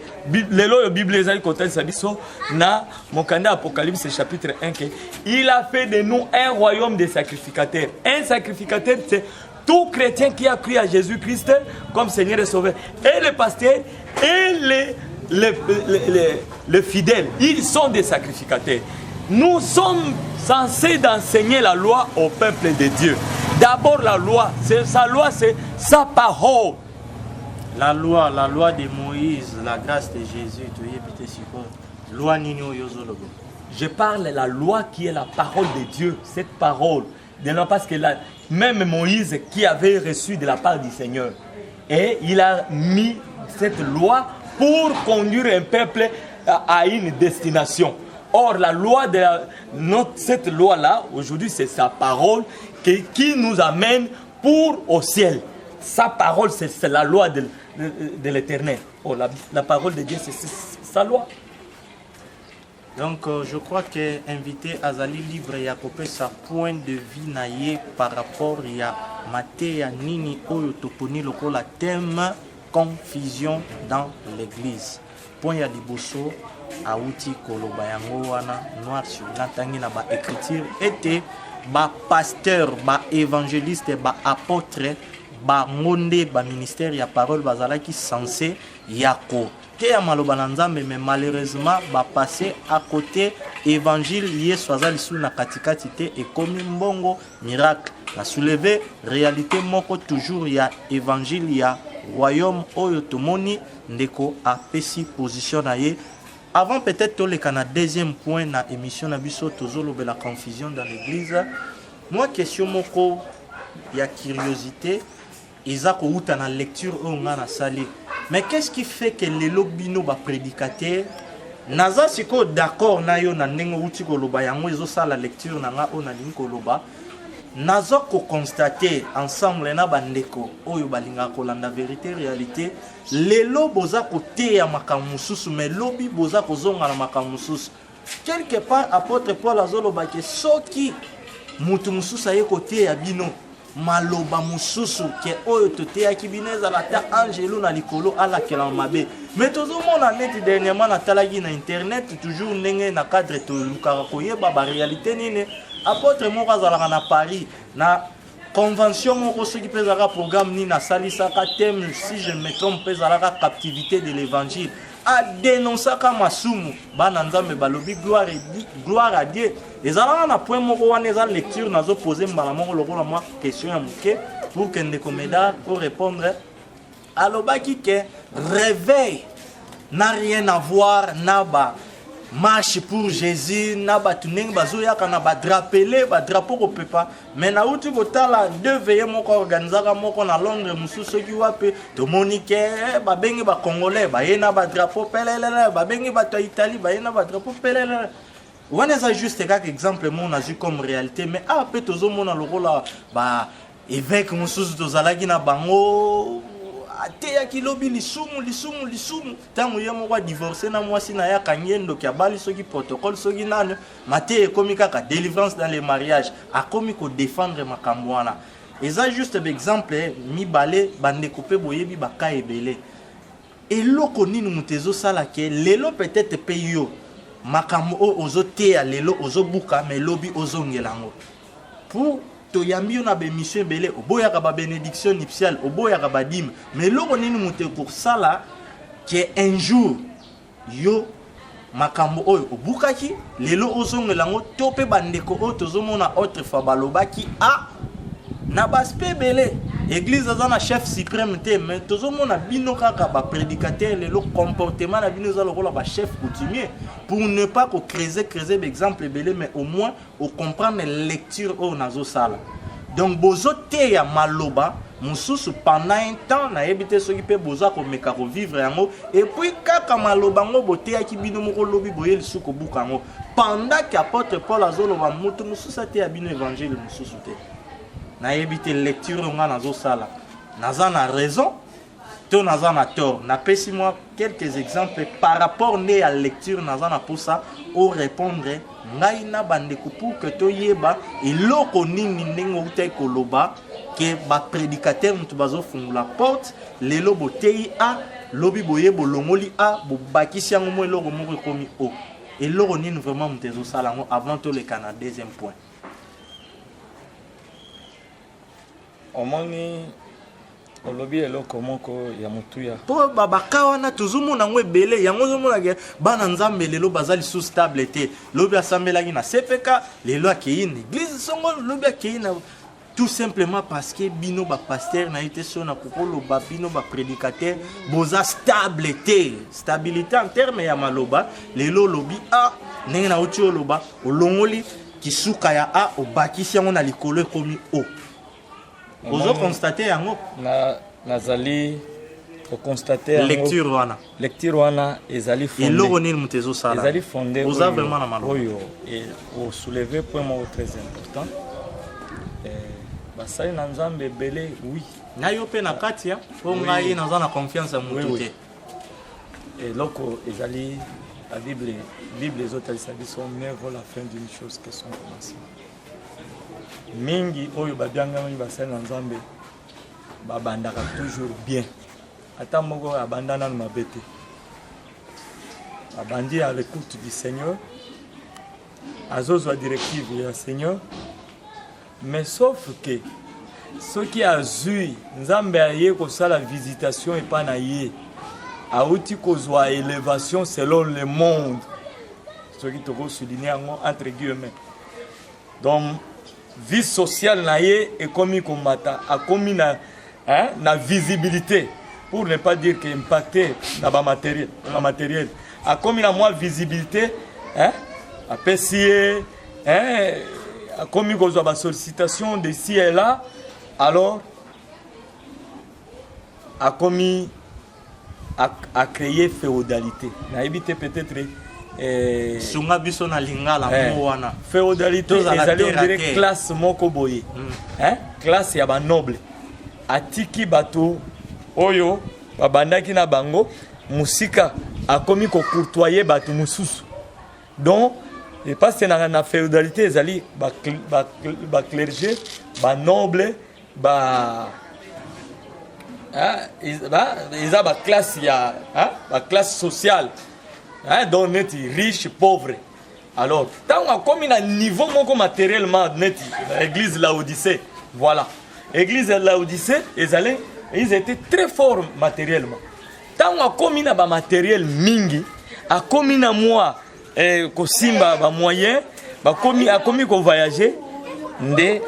Lelo oyo Bible ezali kotalisa biso na mokanda Apocalypse chapitre 1 que il a fait de nous un royaume de sacrificateurs. Un sacrificateur, c'est tout chrétien qui a cru à Jésus-Christ comme Seigneur et Sauveur, et les pasteurs, et les, les, les, les, fidèles, ils sont des sacrificateurs. Nous sommes censés d'enseigner la loi au peuple de Dieu. D'abord la loi, c'est sa loi, c'est sa parole. La loi, la loi de Moïse, la grâce de Jésus, toyebi te sikoyo. Loi nini oyo ozoloba? Je parle la loi qui est la parole de Dieu, cette parole. De non, parce que la, même Moïse qui avait reçu de la part du Seigneur, et il a mis cette loi pour conduire un peuple à, une destination. Or, la loi de la, notre, cette loi-là, aujourd'hui, c'est sa parole qui, qui nous amène pour au ciel. Sa parole, c'est la loi de, de, de l'éternel. Oh, la, la parole de Dieu, c'est sa loi. Donc euh, je crois que invité azali libre ya kopesa point de vue na ye par rapport ya mateya nini oyo toponi lokola thème confusion dans l'église. Point ya liboso awuti koloba yango wana noir sur blanc tangi na ba écriture ete ba pasteur ba évangéliste ba apôtre bango nde ba ministère ya parole bazalaki censé ya ko teya maloba na nzambe mais malheureusement ba passe à côté évangile yesu aza lisusu na katikati te ekomi mbongo miracle na souleve réalité moko toujours ya évangile ya royaume oyo tomoni ndeko apesi position na ye avant peut-être toleka na deuxième point na émission na biso tozolobela confusion dans l'église moi question moko ya curiosité eza kowuta na lecture oyo nga nasali mais qu'est-ce qui fait que lelo bino ba prédicateur naza sikoyo d'accord na yo na ndenge owuti koloba yango ezosala lecture na nga oyo nalingi koloba naza koconstate ensemble na bandeko oyo balingaka kolanda verité réalité lelo boza koteya makambo mosusu mais lobi boza kozonga na makambo mosusu quelque part apôtre paul azoloba ke soki moto mosusu aye koteya bino maloba mosusu ke oyo toteyaki bino ezala ata angelu na likolo alakelama mabe me tozomona neti dernièrement natalaki na internet toujours ndenge na cadre tolukaka koyeba baréalité nini apôtre moko azalaka na paris na convention moko soki mpe ezalaka programme nini asalisaka thème si je me trompe mpe ezalaka captivité de l'évangile adenonsaka masumu bana nzambe balobi gloire, gloire à dieu ezalaka na point moko wana eza lecture nazopose mbala moko lokola mwa question ya moke pour que ndeko medard orépondre alobaki ke réveil n'a rien à voir na ba marche pour jésus na bato ndenge bazoyaka na badrapele badrapo kopepa me nauti kotala deux veye moko organisaka moko na londres mosusu soki wapi tomoni ke eh, babengi bacongolais baye na badrapo pelelele babengi bato ya italie baye na badrapo pelelele. Wana eza juste kaka exemple moko nazwi comme réalité, mais awa mpe tozomona lokola ba évêque mosusu tozalaki na bango, ateyaki lobi lisumu, lisumu, lisumu. Ntango ye moko adivorce na mwasi na ye, akangi ye ndoki, abali soki protocole soki nani, mateya ekomi kaka délivrance dans le mariage, akomi kodéfendre makambo wana. Eza juste baexemple mibale. Bandeko mpe boyebi baka ebele. Eloko nini moto ezosala ke lelo peut-être mpe yo makambo oyo ozoteya lelo ozobuka, mais lobi ozongela yango? Pour toyambi yo na baémission ebele, oboyaka babénédiction nuptiale, oboyaka badîme, mais eloko nini moto ekosala ke un jour yo makambo oyo obukaki lelo ozongela yango? To mpe bandeko oyo tozomona autrefois balobaki a na baaspect ebele, église aza na chef suprême te, mais tozomona bino kaka baprédicateur lelo, comportement na bino eza lokola bachef coutumier. Pour ne pas kocreuser creuser baexemple ebele, mais au moins ocomprendre lecture oyo nazosala. Donc bozoteya maloba mosusu pendant un temps, nayebi te soki mpe boza komeka kovivre yango, et puis kaka maloba yango boteyaki bino moko, lobi boye lisusu kobuka yango, pendant ke apôtre Paul azoloba moto mosusu ateya bino évangile mosusu te. Nayebi te lecture oyo ngai nazosala, naza na raison to naza na tort. Napesi mwa quelques exemples par rapport nde ya lecture. Naza na mposa orépondre ngai na bandeko pour que toyeba eloko nini, ndenge outaki koloba ke baprédicateur moto bazofungola porte. Lelo boteyi a, lobi boye bolongoli a, bobakisi yango mo eloko moko ekomi o. Eloko nini vraiment moto ezosala yango, avant toleka na deuxième point? Omoni, olobi eloko moko ya motuya. Mpo babaka wana tozomona yango ebele. Yango ozomonaka bana Nzambe lelo baza lisusu stable te. Lobi asambelaki na CPK, lelo akei na église songo, lobi akei na, tout simplement parce que bino bapasteur na ye te, so na kokoloba bino baprédicateur boza stable te. Stabilité en terme ya maloba, lelo olobi a ndenge nauti oloba, olongoli kisuka ya a, obakisi yango na likolo, ekomi o. Ozo constate yango? Na nazali koconstate yango. Lecture wana. Lecture wana ezali fondé. Eloko nini moto ezosala? Ezali fondé. Oza vraiment na maloba. Oyo osoulever point moko très important. Basali na Nzambe ebele, oui. Na yo mpe na kati ya mpo ngai naza na confiance ya motu te. Eloko ezali la Bible, Bible ezotalisa biso: mieux vaut la fin d'une chose que son commencement. Mingi oyo babiangami basali na Nzambe babandaka toujours bien, ata moko abanda nanu mabe te. Abandi à l'écoute du Seigneur, azozwa directive ya Seigneur, mais sauf que soki azwi Nzambe aye kosala visitation epai na ye, awuti kozwa élévation selon le monde, soki tokosouligne yango entre guillemets, donc vie sociale na ye ekomi komata, akomi na, hein, na visibilité, pour ne pas dire que impacté na bamatériel, bamatériel, akomi na mwa visibilité, hein, apesi ye, hein, akomi kozwa basollicitation de ci et là, alors akomi a créé féodalité. Nayebi te, peut-être Sunga biso na lingala. Mo wana. Féodalité ezali, on dirait, classe moko boye, hein? Classe ya banoble. Atiki bato oyo babandaki na bango mosika, akomi kocourtoyer bato mosusu. Donc epasi na féodalité ezali baclergé, banoble, ba eza baclasse ya baclasse sociale, donc neti riche, pauvre. Alors ntango akomi na niveau moko matériellement, neti église Laodicée, voilà, église ya Laodicée ezali, ils étaient très forts matériellement. Ntango akomi na bamatériel mingi, akomi na mwa kosimba bamoyen, bakomi, akomi kovoyage nde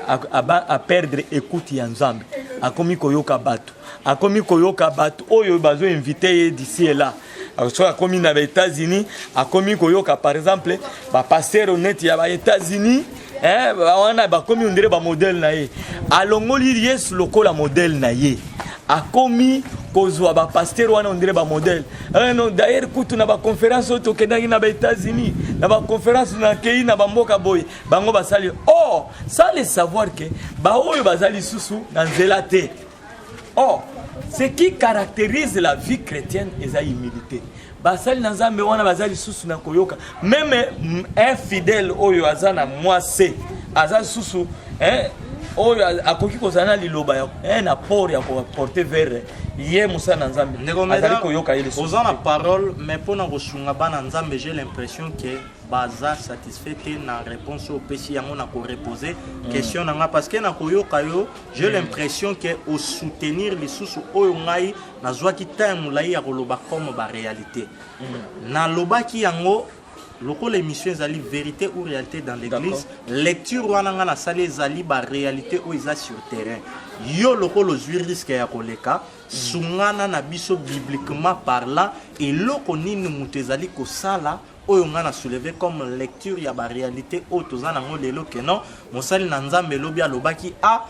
aperdre écoute ya Nzambe. Akomi koyoka bato, akomi koyoka bato oyo bazoinvite ye d'ici et là. Soki akomi na baÉtats-Unis, akomi koyoka par exemple bapasteur neti ya baÉtats-Unis, wana bakomi on dirait bamodèle na ye. Alongoli Yesu lokola modèle na ye, akomi. kozwa ba pasteur wana on dirait ba modèle. Eh non, d'ailleurs kutu na ba conférence oyo tokendaki na ba États-Unis, na ba conférence nakei na ba mboka boye, bango basali or sans le savoir que ba oyo baza lisusu na nzela te. Or, ce qui caractérise la vie chrétienne eza humilité. Basali na Nzambe wana baza lisusu na koyoka. Meme un fidèle oyo aza na mwa se, aza lisusu hein, oyo akoki kozala na liloba ya un apport ya koapporter vers ye mosala na Nzambe. Azali koyoka ye lisusu. Oza na parole mais pona kosunga bana Nzambe j'ai l'impression que baza satisfait te na réponse oyo opesi yango na korepose question na nga parce que na koyoka yo j'ai l'impression que osoutenir lisusu oyo ngai nazwaki temps ya molai ya koloba comme ba réalité. Nalobaki yango lokola émission ezali vérité ou réalité dans l'église, lecture wana nga nasali ezali ba réalité oyo eza sur terrain. Yo lokola ozwi risque ya koleka, sungana na biso bibliquement parlant, eloko nini moto ezali kosala oyo nga na soulever comme lecture ya ba réalité oyo toza nango lelo ke non, mosali na Nzambe elobi alobaki a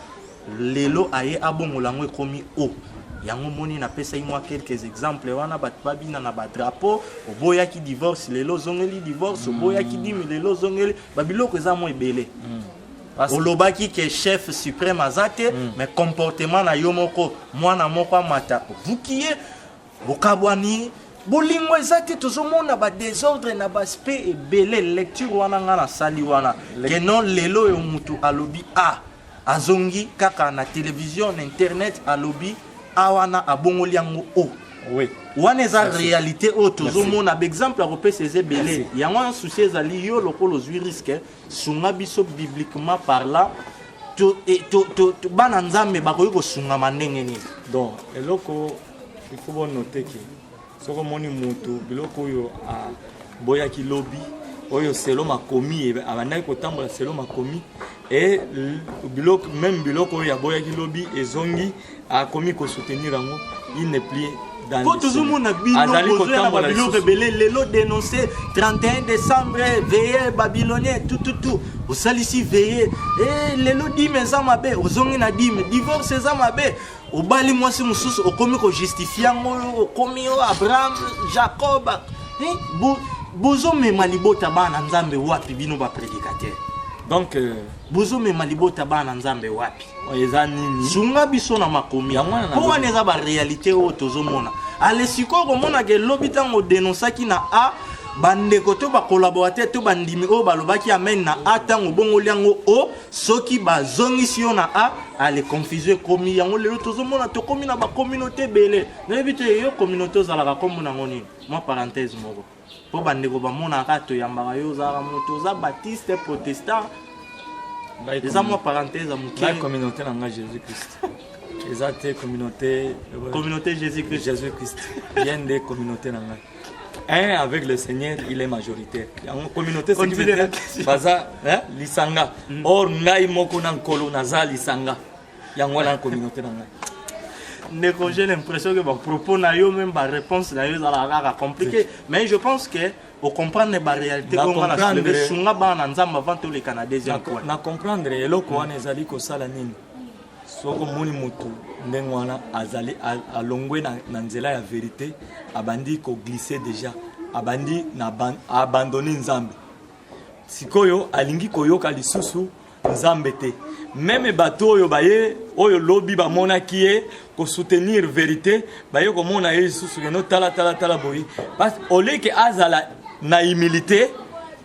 lelo aye abongola yango ekomi o. Yango moni napesaki mwa quelques exemples wana, bato babina na ba drapeau, oboyaki divorce lelo ozongeli divorce, oboyaki dimi lelo ozongeli, babiloko eza mwa ebele. Olobaki ke chef suprême aza te, mais comportement na yo moko, mwana moko amata obuki ye, bokabwani, bolingo eza te, tozomona ba désordre na ba aspect ebele. Lecture wana nga nasali wana ke non, lelo oyo mutu alobi a azongi kaka na télévision, na internet, alobi a wana abongoli yango o. Wana eza réalité oyo tozomona, baexemple ya kopesa eza ebele. Yango wana souci ezali yo lokola ozwi risque, sunga biso bibliquement parlant, to bana Nzambe bakoki kosungama ndenge nini? Donc eloko il faut bonote ke soki omoni motu biloko oyo aboyaki lobi, oyo selo makomi abandaki kotambola selo makomi, e biloko même biloko oyo aboyaki lobi ezongi, akomi kosoutenir yango, il n'est plus dans po tozomona bino bozoya na babiloko ebele lelo, dénoncer 31 décembre, veillée babylonien, tout tout tout, osalisi veillée, e lelo dime eza mabe, ozongi na dime, divorce eza mabe, obali mwasi mosusu, okomi kojustifie yango, okomi oyo Abraham, Jacob. Bozomema libota bana Nzambe wapi, bino baprédicateur? Donc bozomema libota bana Nzambe wapi? Eza nini? Sunga biso na makomi, mpo wana eza baréalité oyo tozomona. Ale sikoyo komonaka elobi ntango odenosaki na a bandeko to bacollaborateur to bandimi oyo balobaki amen na a, ntango obongoli yango o, soki bazongisi yo na a, ale confusion ekomi. Yango lelo tozomona tokomi na bacommunauté ebele. Nayebi te yo communauté ozalaka kombo nango nini? Mwa parenthèse moko mpo bandeko bamonaka toyambaka yo, ozalaka moto oza baptiste, protestant, eza mwa parenthèse ya moke. Communauté na nga Jésus Christ eza te communauté. Communauté Jésus Christ. Jésus Christ ye nde communauté na ngai. Un avec le Seigneur, il est majoritaire. Yango communauté, ce qui veut dire baza lisanga. Or ngai moko na Nkolo naza lisanga. Yango wana communauté na ngai. Ndeko, j'ai l'impression que bapropos na yo, même baréponse na yo ezalaka kaka compliqué, mais je pense que ocomprendre baréalité oyo nga na soulevé. Sunga bana na Nzambe avant toleka na deuxième point. Na comprendre. Eloko wana ezali kosala nini? Soki omoni motu ndenge wana azali alongwe na nzela ya vérité, abandi koglisse déjà, abandi na abandonne Nzambe, sikoyo alingi koyoka lisusu Nzambe te. Même bato oyo baye oyo lobi bamonaki ye kosoutenir vérité, baye komona ye lisusu keno tala tala tala boye, parce oleke azala na humilité,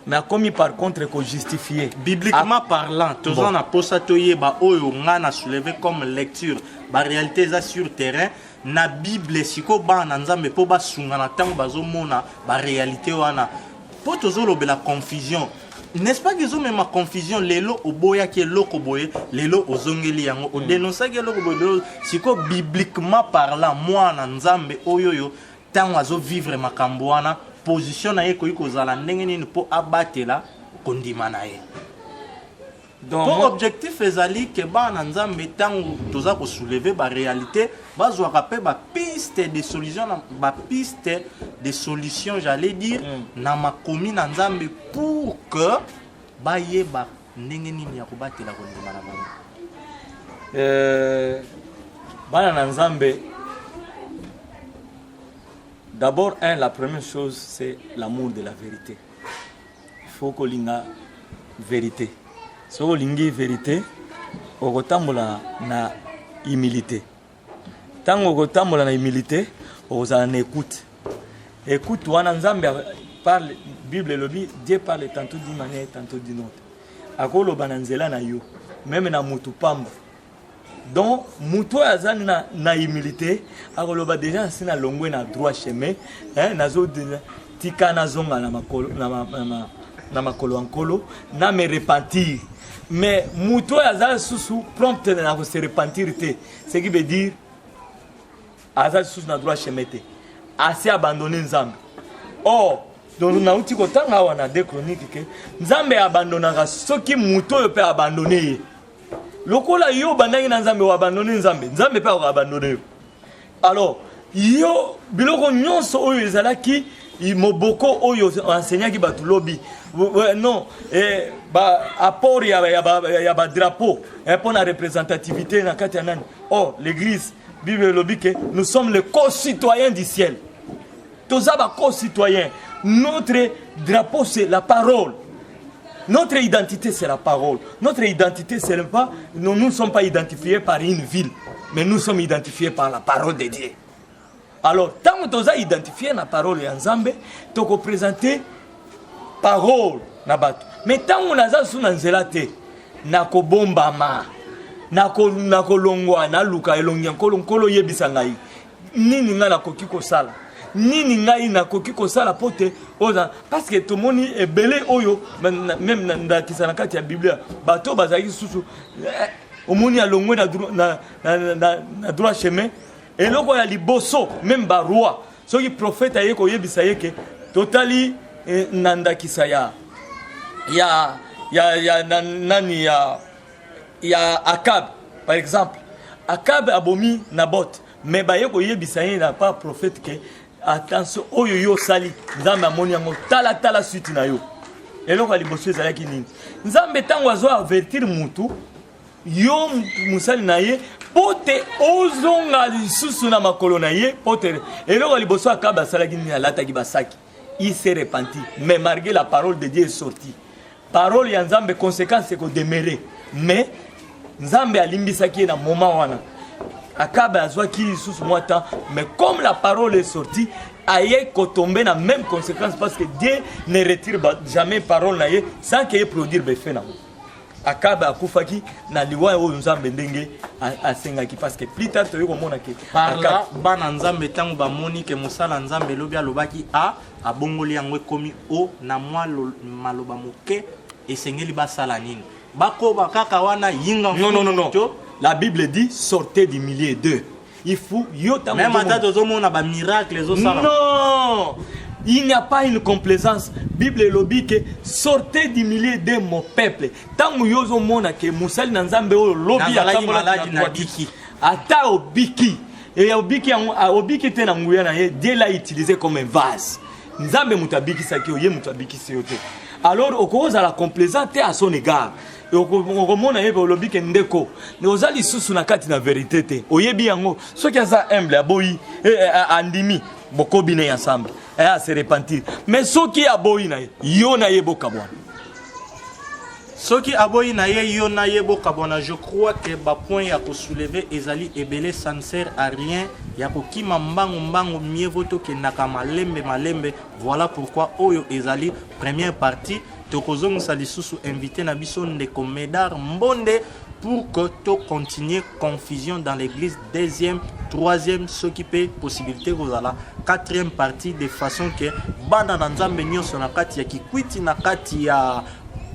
mais akomi par contre kojustifie. Bibliquement parlant, toza na posa toyeba oyo nga na soulevé comme lecture, baréalité eza sur terrain na Bible. Sikoyo bana na Nzambe mpo basunga na ntango bazomona baréalité wana, mpo tozolobela confusion, n'est-ce pas que ezomema confusion? Lelo oboyaki eloko boye, lelo ozongeli yango, odenosaki eloko boye lelo. Sikoyo bibliquement parlant, mwana Nzambe oyo oyo ntango azovivre makambo wana, position na ye ekoki kozala ndenge nini mpo abatela kondima na ye? Donc mpo objectif ezali ke bana Nzambe, ntango toza kosoulever baréalité, bazwaka mpe bapiste de solution na bapiste de solution, j'allais dire, na makomi na Nzambe, pour que bayeba ndenge nini ya kobatela kondima na bango. Bana na Nzambe. D'abord, un, la première chose, c'est l'amour de la vérité. Il faut kolinga vérité. Soki olingi vérité, okotambola na humilité. Ntango okotambola na humilité, okozala na écoute. Écoute wana Nzambe parle, Bible elobi Dieu parle tantôt d'une manière, tantôt d'une autre. Akoloba na nzela na yo, meme na mutu pamba. Donc mutu oyo aza na, na humilité akoloba deja nsi na longwe na droit chemin hein, nazo tika nazonga na makolo, na, ma, na, ma, na makolo ya nkolo na me repentir. Mais mutu oyo aza susu prompte na ko se repentir te, ce qui veut dire aza lisusu na droit chemin te, asi abandonne Nzambe. Or donc nauti kotanga awa na 2 Chroniques ke Nzambe abandonaka soki mutu oyo mpe abandonne ye. Lokola yo obandaki na Nzambe, oabandonne Nzambe, Nzambe mpe akoabandonne yo. Alors yo biloko nyonso oyo ezalaki moboko oyo enseignaki bato lobi non, eh, ba apport ya, ya, ba, ya ba drapeau eh, mpo na représentativité na kati ya nani. Or l'église, Bible elobi ke nous sommes les co-citoyens du ciel. Toza ba co-citoyens. Notre drapeau, c'est la parole. Notre identité, c'est la parole. Notre identité, c'est pas, nous ne sommes pas identifiés par une ville, mais nous sommes identifiés par la parole de Dieu. Alors, tant que nous sommes identifiés na parole ya Nzambe, toko présenter parole na bato. Mais tant que naza sous na nzela te, nakobombama, nakolongwa, naluka elongi ya Nkolo, Nkolo yebisa ngai nini ngai nakoki kosala, nini ngai nakoki kosala po te oza, parce que tomoni ebele oyo même na ndakisa na kati ya Biblia, bato bazalaki susu, omoni alongwe na, na, na, na, na droit chemin. Eloko ya liboso, même ba roi, soki prophète aye koyebisa ye ke totali, na ndakisa ya ya ya ya na, nani ya ya Akab par exemple. Akab abomi Naboth, mais baye koyebisa ye na pa prophète ke attention, oyo yo osali, Nzambe amoni yango, tala tala suite na yo. Eloko ya liboso ezalaki nini? Nzambe ntango azo avertir mutu, yo mosali na ye, po te ozonga lisusu na makolo na ye, po te eloko ya liboso Akab asalaki nini? Alataki basaki, il s'est repenti. Mais malgré la parole de Dieu est sortie, parole ya Nzambe, conséquence ekodemere, mais Nzambe alimbisaki ye na moment wana. Akabe azwaki lisusu mwa temps, mais comme la parole est sortie, aye kotombe na même conséquence, parce que Dieu ne retire jamais parole na ye sans que ye produire befe nango. Akabe akufaki na liwa oyo Nzambe ndenge asengaki, parce que plus tard toyei komona ke par là bana Nzambe ntango bamoni ke mosala Nzambe elobi alobaki a abongoli yango ekomi o na mwa maloba moke, esengeli basala nini? Bakoba kaka wana yinga? Non, non, non, non. La Bible dit: sortez du milieu d'eux. Il faut yo tango même ata tozomona ba miracle ezosala. Non, il n'y a pas une complaisance. Bible elobi ke sortez du milieu de mon peuple. Ntango yo ozomona ke mosali na Nzambe oyo lobi Nazalaki maladi, nabiki. Ata obiki e obiki yango, obiki te na nguya na ye. Dieu l'a utilisé comme un vase. Nzambe moto abikisaki yo, ye moto abikisi yo te. Alors okozala complaisant te à son égard. Okomona ye mpe olobi ke ndeko, oza lisusu na kati na vérité te, oyebi yango. Soki aza humble, aboyi, andimi, bokobi na ye ensemble, ase repentir. Mais soki aboyi na ye, yo na ye bokabwana. Soki aboyi na ye, yo na ye bokabwana. Je crois que bapoint ya kosoulever ezali ebele. Ça ne sert à rien ya kokima mbangu mbangu, mieux vaut tokendaka malembe malembe. Voilà pourquoi oyo ezali première partie. Tokozongisa lisusu invité na biso, ndeko Médard Mbonde, pour que tocontinue confusion dans l'église, deuxième, troisième, soki mpe possibilité kozala quatrième partie, de façon que bana na Nzambe nyonso na kati ya Kikwiti, na kati ya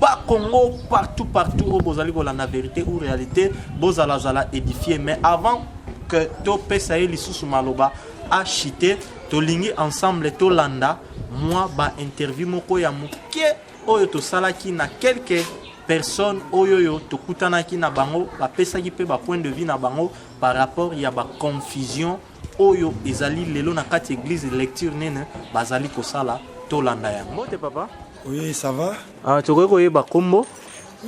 Bakongo, partout partout oyo bozali kolanda Vérité ou Réalité, bozalazala édifié. Mais avant que topesa ye lisusu maloba achite, tolingi ensemble tolanda mwa bainterview moko ya moke oyo tosalaki na quelques personnes oyo oyo tokutanaki na bango, bapesaki mpe bapoint de vue na bango par rapport ya baconfusion oyo ezali lelo na kati église. Lecture nene bazali kosala, tolanda yango. Mbote, papa. Oui, ça va. Ah, tokoki koyeba kombo?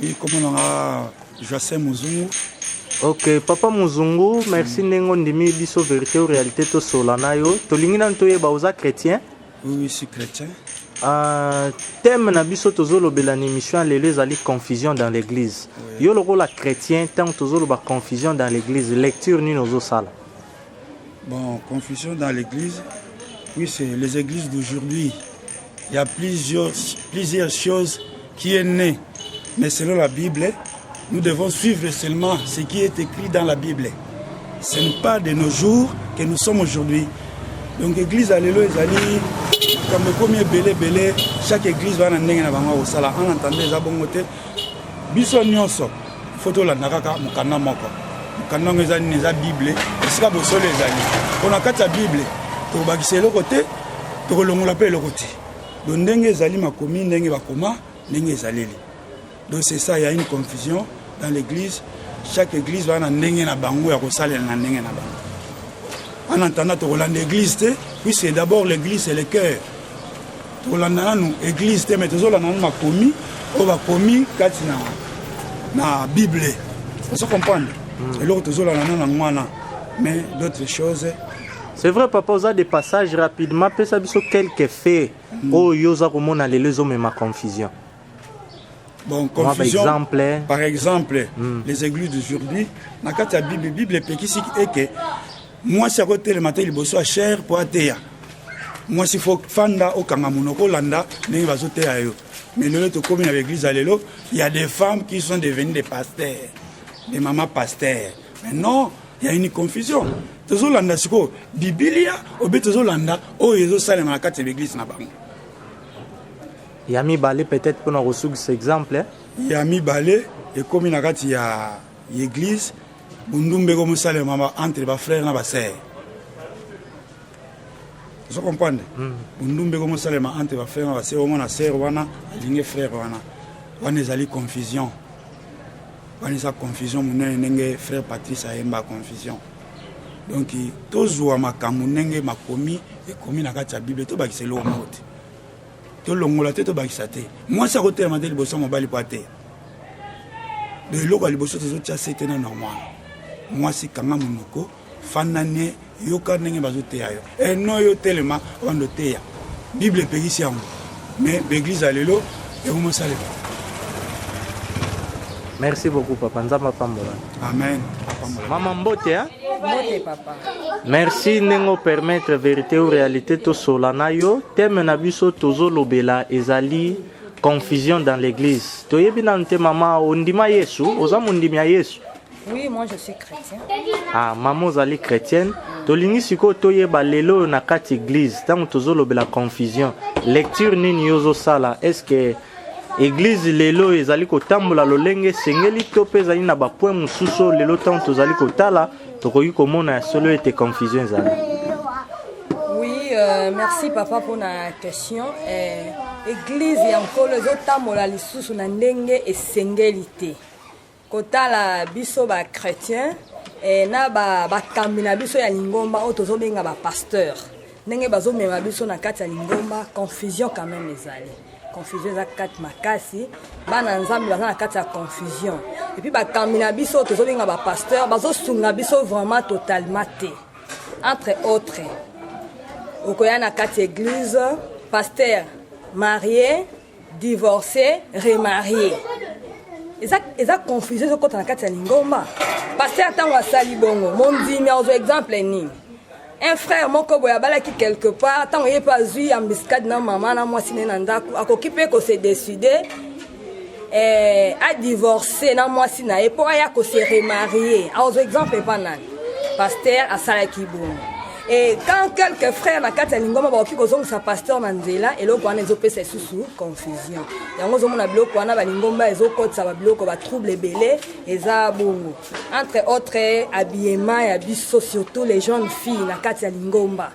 Oui, kombo na nga Joacin Mozungu. Ok papa Muzungu, merci ndenge ondimi biso verite ou realite tosola na yo. Tolingi nanu toyeba oza chretien? Oui, oui, je suis chrétien. Uh, thème na biso tozolobela na émission ya lelo ezali confusion dans l'église. Oui. Yo lokola chrétien, ntango tozoloba confusion dans l'église, lecture nini ozosala? Bon, confusion dans l'église, oui, c'est les églises d'aujourd'hui. Il y a plusieurs, plusieurs choses qui est né. Mais selon la Bible, nous devons suivre seulement ce qui est écrit dans la Bible. Ce n'est pas de nos jours que nous sommes aujourd'hui. Donc église ya lelo ezali makambo ekomi ebele ebele chaque église wana ndenge na bango akosala en entendant eza bongo te biso nyonso fo tolanda kaka mokanda moko mokanda yango eza nini eza bible esika bosolo ezali mpo na kati ya bible tokobakisa eloko te tokolongola mpe eloko te donc ndenge ezali makomi ndenge bakoma ndenge ezaleli donc c'est ça il y a une confusion dans l'église chaque église wana ndenge na bango ya kosalela na ndenge na bango en entendant tokolanda église te puisque d'abord l'église c'est le cœur tokolanda nanu église te mais tozolanda nanu makomi oyo bakomi kati na, na bible ozo comprendre mm. eloko tozolanda nanu yango wana mais d'autres choses c'est vrai papa oza de passage rapidement pesa biso quelques faits mm. oyo yo oza komona lelo ezomema confusion Bon, confusion, Moi, exemple, par exemple mm. les églises d'aujourd'hui na kati ya bible bible epekisi eke mwasi akotelema te liboso ya chere mpo ateya mwasi fo fanda okanga monoko olanda ndenge bazoteya yo mais lelo tokomi na baeglise ya lelo il y a des femmes qui sont devenues des pasteurs des mamans pasteurs mais non il y a une confusion tozolanda sikoyo bibilia obe tozolanda oyo ezosalema na kati ya baeglise na bango Ya mibale peut-être pona kosukisa exemple. Ya mibale ekomi na kati ya eglise bundumba ekomosalema entre ba frère na ba sœur. Ozo comprendre? Mm. Bundumba ekomosalema entre ba frère na ba sœur, omona sœur wana alingi frère wana. Wana ezali confusion. Wana eza confusion monene ndenge frère Patrice ayemba confusion. Donc tozwa makambo ndenge makomi ekomi na kati ya Bible tobakisa eloko moko te. Tolongola te, tobakisa te. Mwasi akotelema te liboso ya mobali mpo ateya. Donc eloko ya liboso tozotia sete na normal. Mwasi kanga monoko, fanda nie, yoka ndenge bazoteya yo. E no yo telema obanda oteya. Bible epekisi yango. Mais baeglise ya lelo ekomosalema. Merci beaucoup papa, Nzambe apambola. Amen. Mama mbote hein? Mbote papa. Merci ndenge o permettre verite ou realite tosola na yo. Thème na biso tozolobela ezali confusion dans l'église. Toyebi nanu te mama ondima Yesu, oza mondimi ya Yesu? Oui, moi je suis chrétien. Ah, maman ozali chrétienne. Tolingi sikoyo toyeba lelo oyo na kati église ntango tozolobela confusion, lecture nini yo ozosala? Est-ce que Eglise lelo oyo ezali kotambola lolenge esengeli to mpe ezali na bapoint mosusu oyo lelo ntango tozali kotala tokoki komona ya solo ete confusion ezali? Oui, euh, merci papa pour la question. Eh, église ya nkolo ezotambola lisusu na ndenge esengeli te. Kotala biso ba chretiens eh, na ba bakambi na biso ya lingomba oyo tozobenga ba pasteur ndenge bazomema biso na kati ya lingomba, confusion quand même ezali. Confusion eza kati makasi, bana Nzambe baza na kati ya confusion. Et puis bakambi na biso oyo tozobenga ba pasteur bazosunga biso vraiment totalement te. Entre autres, okoya na kati ya église, pasteur marié divorce remarie eza, eza confusion ezokɔta na kati ya lingomba paster ntango asali bongo mondimi akozwa exemple nini un frère moko boye abalaki quelque part ntango ye mpe azwi embuscade na mama na mwasi na ye na ndako akoki mpe kose décider eh, adivorce na mwasi na ye mpo aya kose remarier akozwa exemple epa nani paster asalaki bongo Et quand quelques frères na kati ya lingomba bakoki kozongisa pasteur na nzela, eloko wana ezopesa lisusu confusion. Yango ozomona biloko wana balingomba ezokotisa babiloko ba trouble ebele eza bongo. Entre autres habillement ya biso surtout les jeunes filles na kati ya lingomba.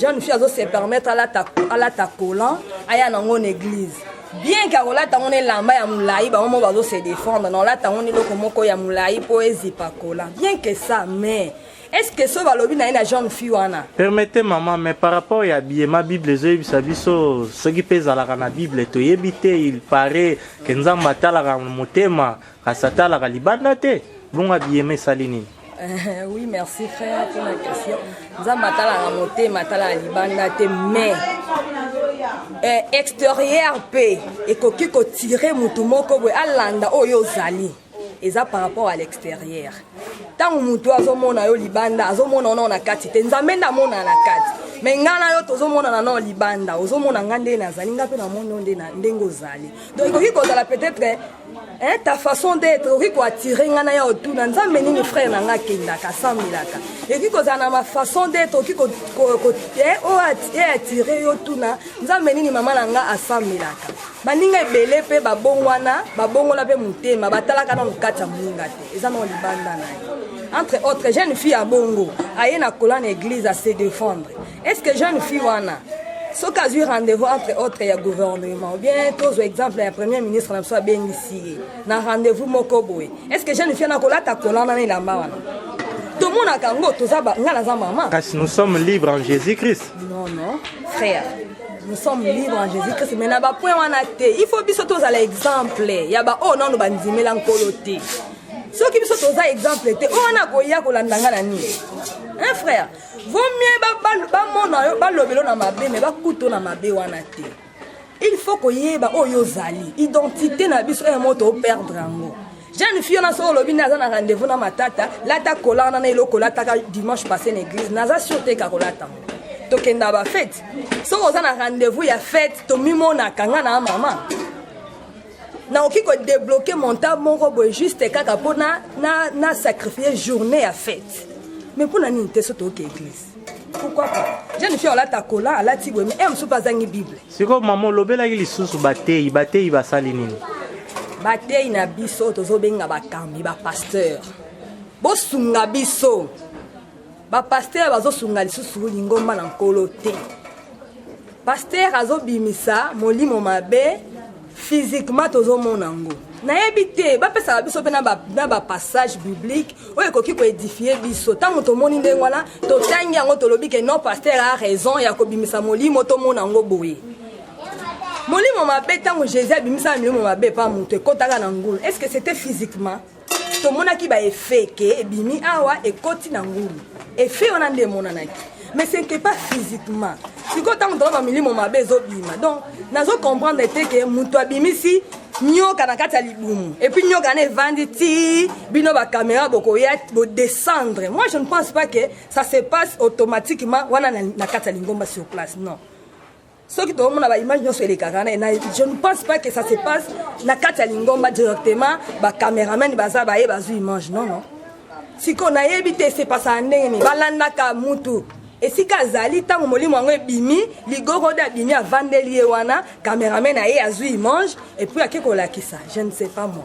Jeune fille azo se permettre alata alata collant aya nango na église. Bien que akolata yango na elamba ya molai bango moko bazo se défendre na olata yango na eloko moko ya molai mpo ezipa collant. Bien que ça mais Est ce que soki balobi na ye na jeune fille wana. Permettez maman mais par rapport ya habillement bible ezoyebisa biso soki pe ezalaka na bible toyebi te il parait que nzambe atalaka motema kasi atalaka libanda te. Bongo habillement esali nini? Oui, merci frère pour la question. Nzambe atalaka motema, atalaka libanda te, mais eh, extérieur mpe ekoki kotire motu moko boye alanda oyo ozali. Eza par rapport à l'extérieur. Ntango motu azomona yo libanda, azomona yo na kati te. Nzambe nde amonana na kati, mais ngai na yo tozomonana nao libanda. Ozomona ngai ndenge nazali, ngai mpe namoni yo ndenge ozali. Donc ekoki kozala peut-être, hein, ta façon d'être ekoki koattire ngai na ya otuna Nzambe nini frère na ngai akendaka asambelaka. Ekoki kozala na ma façon d'être, ekoki oyo eattire yo tuna Nzambe nini mama na ngai asambelaka. Baninga ebele mpe babongwana, babongola mpe motema, batalaka nano kati ya moninga te, eza nano libanda na ye. Entre autres, jeune fille ya bongo aye na kola na église à se défendre. Est-ce que jeune fille wana soki azwi rendez-vous entre autres ya gouvernement, ou bien tozwa exemple ya premier ministre na biso abengisi ye na rendez-vous moko boye, est-ce que jeune fille wana kolata kola wana na elamba wana? Tomonaka yango, toza nga naza mama. Kasi nous sommes libres en Jésus-Christ. Non, non, frère, nous sommes libres en Jésus-Christ, mais na bapoint wana te. Il faut biso tozala exemple ya baoyo nano bandimela Nkolo te. Soki biso toza exemple te, oyo wana akoya kolanda nga na nini? Un frère, vaut mieux bamona yo balobelo na mabe, mais bakuto na mabe wana te. Il faut koyeba oyo ozali, identité na biso oyo moto operdre yango. Jeune fille wana, soki olobi nde aza na rendez-vous na matata, lata kola wana na eloko olataka dimanche passé na église, naza sûr te ka kolata yango. Tokenda bafete, soki oza na rendez-vous ya fête, tomimonaka. Nga na mama nakoki kodébloquer montant moko boye juste kaka mpo na sacrifier journée ya fête, mais mpo na nini te so toyoki église? Pourquoi pas jeune fille alata kola, alati boye, mais e mosusu mpe azangi Bible. Sikoyo mama, olobelaki lisusu bateyi. Bateyi basali nini? Bateyi na biso tozobenga bakambi, bapasteur, bosunga biso. Bapasteur bazosunga lisusu lingomba na Nkolo te. Pasteur azobimisa molimo mabe physiquement, tozomona yango. Nayebi te, bapesaka biso mpe na bapassage biblique oyo ekoki koédifier biso. Ntango tomoni ndenge wana, totangi yango, tolobi ke non, pasteur a raison ya kobimisa molimo. Tomona yango boye, molimo mabe, ntango Jésus abimisaka milimo mabe epa moto, ekɔtaka na ngulu. Est ce que c'était physiquement? Tomonaki baeffet ke ebimi awa, ekoti na ngulu, effet wana nde emonanaki, mais ce n'était pas physiquement. Sikoyo ntango toza bamilimo mabe ezobima, donc nazo comprendre te ke moto abimisi nyoka na kati ya libumu et puis nyoka wana evandi ti bino bacaméra bokoya bodescendre. Moi, je ne pense pas que ça se passe automatiquement wana na kati ya lingomba sur place, non. Soki toomona baimage nyonso elekaka na, je ne pense pas que ça se passe na kati ya lingomba directement, bacaméraman baza baye bazwi image, non, non. Sikoyo nayebi te esepasaka ndenge nini. Balandaka mutu esika azali, ntango molimo yango ebimi, ligorodo abimi, avandeli ye wana, cameraman aye azwi image et puis ake kolakisa. Je ne sais pas, moi.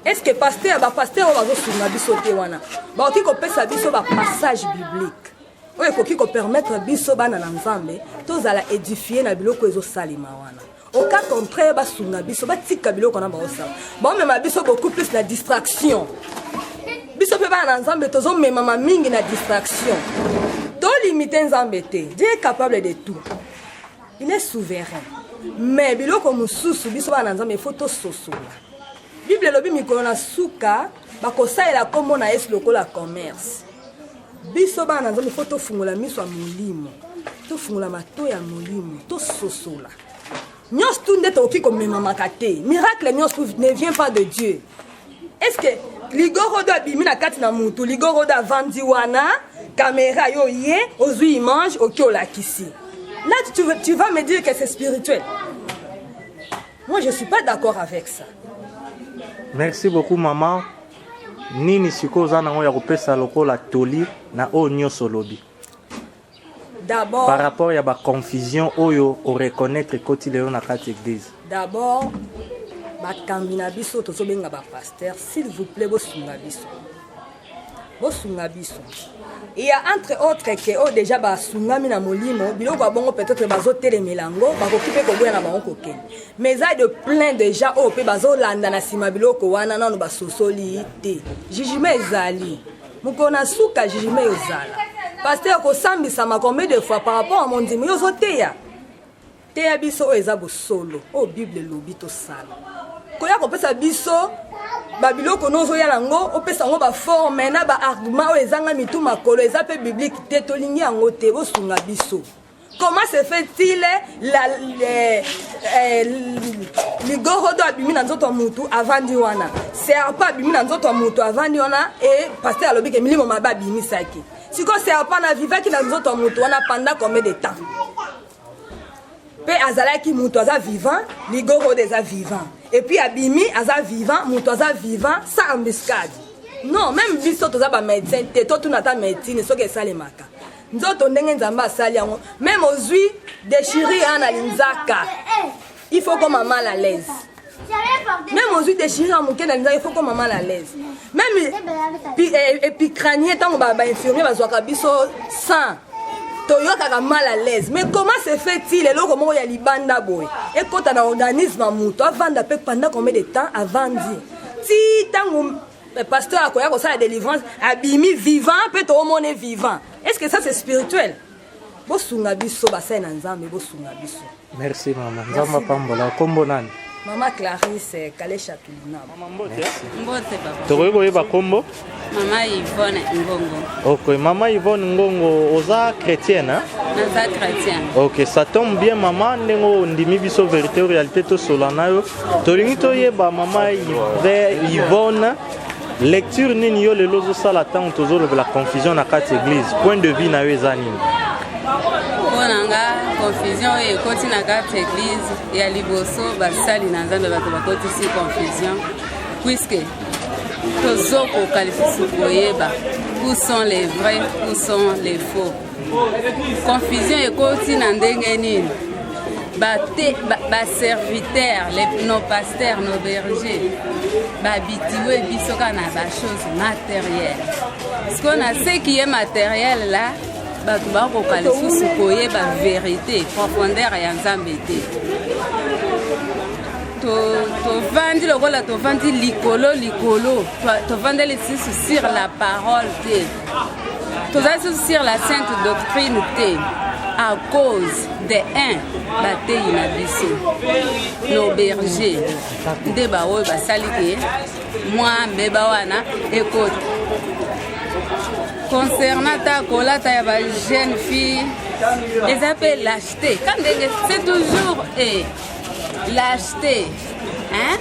Est ce que pasteur, bapasteur oyo bazosunga biso te wana, bakoki kopesa biso bapassage biblique oyo ekoki kopermettre biso bana na Nzambe tozala édifie na biloko ezosalema wana? Au cas contraire, basunga biso, batika biloko wana baosala, baomema biso beaucoup plus na distraction. Biso mpe bana na Nzambe tozomemama mingi na distraction. Tolimite Nzambe te. Dieu est capable de tout, il est souverain, mais biloko mosusu, biso bana na Nzambe, il faut tososola. Bible elobi mikolo na suka bakosalela nkombo na Yesu lokola commerce. Biso bana na Nzambe, faut tofungola miso ya molimo, tofungola matoi ya molimo, tososola nyonso tu nde tokoki komemamaka te. Miracle nyonso ne vient pas de Dieu. Est ce que ligorodo abimi na kati na mutu, ligorodo avandi wana, caméra yo ye ozwi image, oki olakisi? Là, tu vas me dire que c'est spirituel. Moi, je suis pas d'accord avec ça. Merci beaucoup, maman. Nini sikoyo oza nango ya kopesa lokola toli na oyo nyonso olobi? D'abord, par rapport ya baconfusion oyo oreconnaître ekoti lelo na kati église. D'abord, bakambi na biso tozobenga bapasteur, s'il vous plaît, bosunga biso, bosunga biso. Il y a entre autres ke oyo déjà basungami na molimo, biloko ya bongo peut-être bazotelemela yango, bakoki mpe koboya na bango kokende, mais eza de plein déjà oyo mpe bazolanda na nsima biloko wana, nano basosoli te. Jugement ezali mokolo na suka, jugement ezala. Pasteur kosambisama combien de fois par rapport à mondimi yo ozoteya? Teya biso oyo eza bosolo, oyo Bible elobi tosala. Koya kopesa biso Babiloko no ozoya nango opesa yango baforme na baargument oyo ezanga mitu makolo, eza mpe biblique te, tolingi yango te. Bosunga biso. Comment se fait-il la, le, eh, ligorodo abimi na nzoto ya mutu avandi wana, serpent abimi na nzoto ya mutu avandi wana, e pasteur alobi ke milimo mabe abimisaki. Sikoyo serpent na vivaki na nzoto ya mutu wana pendant combien de temps? Mpe azalaki mutu aza vivant, ligorodo eza vivant, et puis abimi aza vivant, mutu aza vivant sans embuscade. Non, même biso toza bamédecin te, totuna ata médecine soki esalemaka. Nzoto ndenge Nzambe asali yango, même ozwi déchirure ya na linzaka, il faut koma mal à l'aise. Même ozwi déchirure ya moke na linzaka, il faut koma mal à l'aise. Même épicranie, ntango bainfirmier bazwaka biso sang, toyokaka mal à l'aise. Mais comment se fait-il eloko moko ya libanda boye ekɔta na organisme ya moto, avanda mpe pendant combien de temps, avandi ti ntango pasteur akoya kosala délivrance, abimi vivant mpe toomone vivant? Est ce que ça, c'est spirituel? Bosunga biso, basali na Nzambe, bosunga biso. Merci mama, Nzambe apambola. Kombo nani? Mama Clarisse Kalesha Tulina. Mbote papa. Tokoki koyeba kombo? Mama Yvonne Ngongo. Ok, mama Yvonne Ngongo, oza chrétienne, hein? Naza chrétien. Ok, ça tombe bien mama, ndenge ondimi biso vérité ou réalité tosola na yo. Tolingi toyeba, mama Yvonne, lecture nini yo lelo ozosala ntango tozolobela confusion na kati église? Point de vue na yo eza nini? Mpo na nga, confusion oyo ekoti na kati église, ya liboso basali na Nzambe, bato bakotisi confusion, puisque tozokoka lisusu koyeba où sont les vrais, où sont les faux. Confusion ekoti na ndenge nini? Baserviteur, nos pasteurs, nos bergers, babitiwe biso kaka na bachose matérielle. Sikoyo na ce qui est matériel là, bato bakoka lisusu koyeba vérité, profondeur ya Nzambe te. Tovandi lokola tovandi likolo likolo, tovandi lisusu sur la parole te, toza lisusu sur la sainte doctrine te, à cause de un bateyi na biso, nos berger, nde baoyo basali ke mwa mbeba wana ekota. Concernant ta kolata ya bajeune fille, eza mpe lâcheté ka ndenge c'est toujours eh, lâcheté, hein?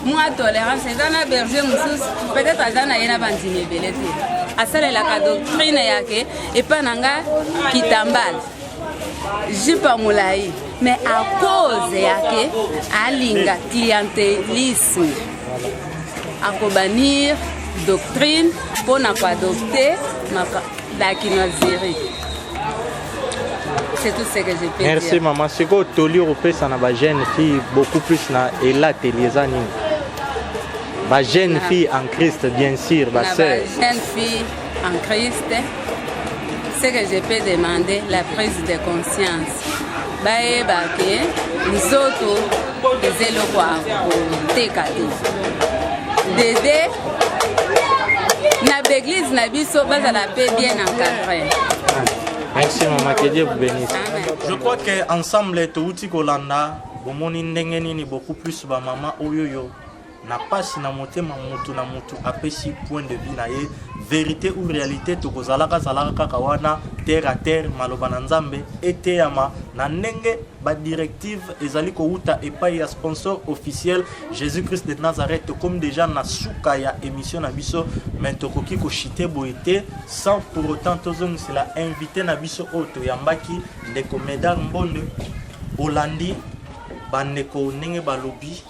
Mwa tolérance eza na berger mosusu, peut-être aza na ye na bandimi ebele te, asalelaka doctrine yake epa na nga kitambala, jupe ya molai, mais à cause yake alinga clientélisme, akobannir doctrine mpona koadopter la kinoiserie. C'est tout ce que je peux Merci dire. Mama, sikoyo toli okopesa na bajeune fille, beaucoup plus na elateli, eza nini? Bajeune fille en Christ, bien sûr, Na basœur. Jeune fille en Christ, ce que je peux demander, la prise de conscience. Bayeba ke nzoto eza eloko ya koteka te. Dede na baeglise na biso bazala mpe bien encadré. Merci mama, que Dieu vous bénisse. Amen. Je crois que ensemble touti kolanda, bomoni ndenge nini beaucoup plus bamama oyo yo na pasi na motema, mutu na mutu apesi point de vue na ye. Vérité ou réalité, tokozalaka zalaka kaka wana terre à terre. Maloba na Nzambe eteyama na ndenge badirective ezali kowuta epai ya sponsor officiel Jésus Christ de Nazareth. Tokomi déjà na suka ya émission na biso, mais tokoki koshite boye te sans pour autant tozongisela invité na biso oyo toyambaki, ndeko Medar Mbonde. Olandi bandeko ndenge balobi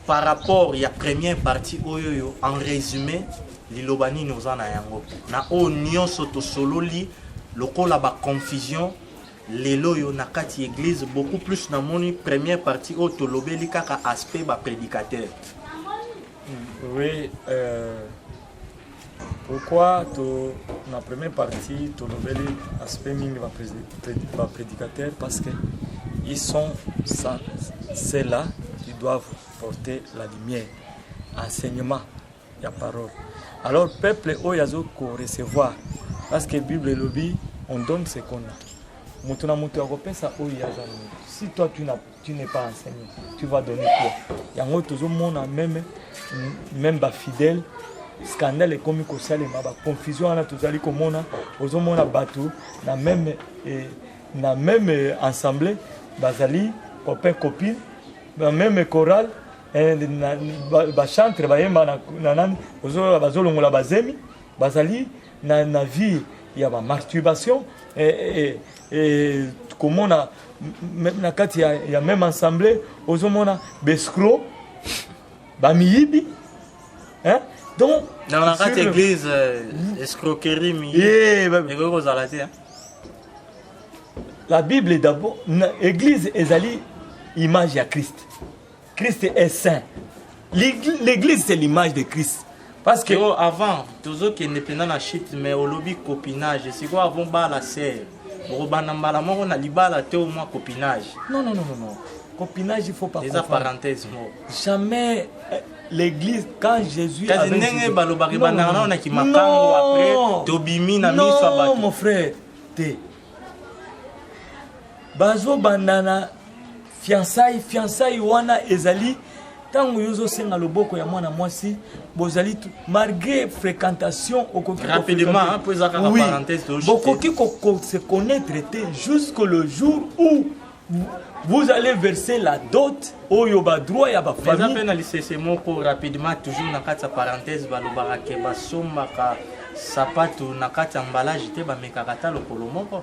par rapport ya première partie oyo oyo. En résumé, liloba nini oza na yango na oyo nyonso tosololi lokola baconfusion lelo oyo na kati ya église? Beaucoup plus namoni première partie oyo tolobeli kaka aspect baprédicateur. Oui, pourquoi to, na première partie tolobeli aspect mingi baprédicateur? Parce que ils sont ceux-là qui doivent porter la lumière, enseignement ya parole. Alors peuple oyo azo korecevoir, parce que Bible elobi: on donne ce qu'on a. Moto na moto akopesa oyo ye aza nango. Si toi tu n'as tu n'es pas enseigné, tu vas donner quoi? Yango tozomona meme meme ba fidèles scandale ekomi kosalema ba confusion wana tozali komona ozomona bato na meme eh, na meme eh, assemblée bazali copain copine na meme chorale eh, bachantre bayemba na nani bazolongola bazemi bazali na, na vie ya ba masturbation eh, eh, eh, komona na kati ya, ya meme assemblée ozomona bescro bamiyibi hein? Donc na kati ya église euh, escroquerie miyibi ekoki kozala te La Bible d'abord, l'église ezali image ya Christ. Christ est saint. L'église c'est l'image de Christ. Parce que oh, avant tozokende mpenza na chute mais olobi copinage sikoyo avant bala sere okobanda mbala moko na libala te au moins copinage. Non non non non non. Copinage il faut pas. Eza parenthèse moko. Jamais euh, l'église quand Jésus kasi ndenge balobaka ebandaka nano na kimakango après tobimi na miso ya bato. Non mon frère te. Bazobanda na fiançailles, fiançailles wana ezali ntango yo ozosenga loboko ya mwana mwasi bozali malgré fréquentation okoki rapidement mpo eza kaka parenthèse bokoki se connaître te jusque le jour où vous allez verser la dot oyo ba droit ya ba famille eza pe na lisese moko rapidement toujours na kati ya parenthèse balobaka ke basombaka sapatu na kati ya emballage te bamekaka ata lokolo moko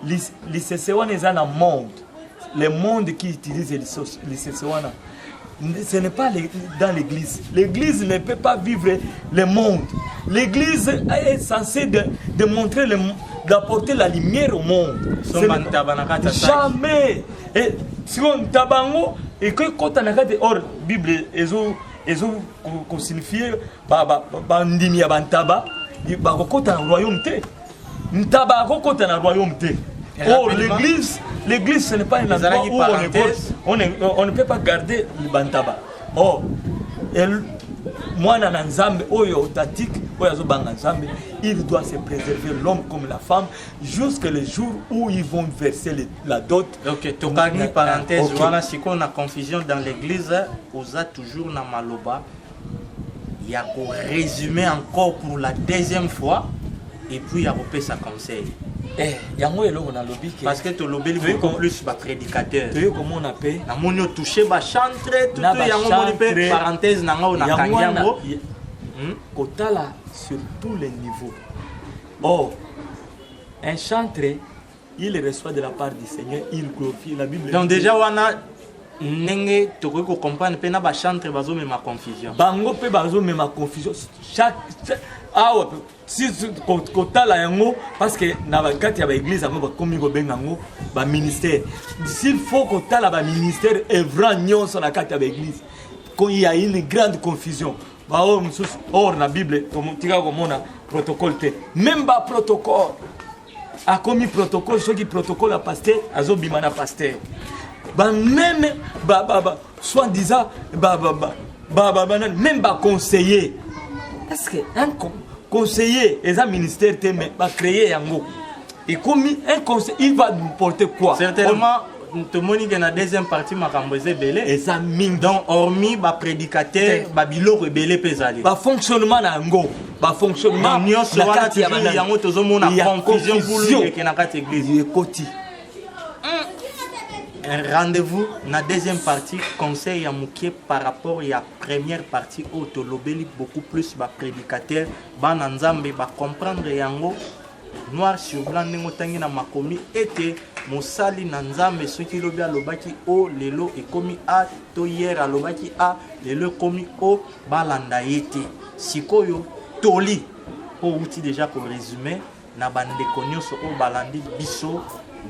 lisese wana eza na monde le monde qui utilise lisese wana ce n'est pas dans l'église. L'église ne peut pas vivre le monde. L'église est censée de, de montrer, d'apporter la lumière au monde. Jamais. Et si on tabango, et que quand on a or Bible ezo ezo ko signifier ba ba ba ndimi ya bantaba bakokota na royaume te. Ntaba akokota na royaume te. Or l'église, l'église ce n'est pas un endroit où on, est, on, est, on ne peut pas garder bantaba. Or el, mwana na nzambe oyo authentique oyo azobanga nzambe il doit se préserver l'homme comme la femme jusque le jour où ils vont verser le, la dot. Ok, tokangi parenthèse okay. wana sikoyo na confusion dans l'église oza toujours na maloba ya ko résumer encore pour la deuxième fois et puis ya kopesa conseil. Eh, yango eloko nalobi ke parce que tolobeli beaucoup plus ba prédicateur toyei komona mpe namoni otouche ba chantre tutu yango moni mpe parenthèse na ngai nakangi yango hmm? Kotala sur tous les niveaux or un chantre il reçoit de la part du Seigneur, il glorifie la Bible. Donc déjà wana ndenge tokoki ko comprendre pe na ba chantre bazomema confusion. Bango pe bazomema confusion chaque awa si kotala yango parce que na kati ya ba église yango bakomi kobenga yango ba ministère. S'il faut kotala ba ministère œuvrant nyonso na kati ya ba église, il y a une grande confusion. Baoyo mosusu or na Bible tika komona protocole te. Même ba protocole akomi protocole soki protocole ya pasteur azobima na pasteur ba meme ba ba ba soit disant ba ba ba ba ba ba même ba conseiller est-ce que un conseiller eza ministère te mais ba créer yango ekomi un conseil il va nous porter quoi certainement tomoni ke na deuxième partie makambo eza ebele eza mingi donc hormis baprédicateur babiloko ebele mpe ezali bafonctionnement na yango bafonctionnement nyonso wana toujours yango tozomona confusion bulu eleke na kati église ekoti rendez-vous na deuxième partie conseil ya mokie par rapport ya première partie oyo tolobeli beaucoup plus baprédicateur bana nzambe bacomprendre yango Noir sur blanc ndenge otangi na makomi ete mosali na Nzambe soki lobi alobaki o lelo ekomi a to hier alobaki a lelo ekomi o balanda ye te. Sikoyo toli mpo outi deja ko resume na bandeko nyonso oyo balandi biso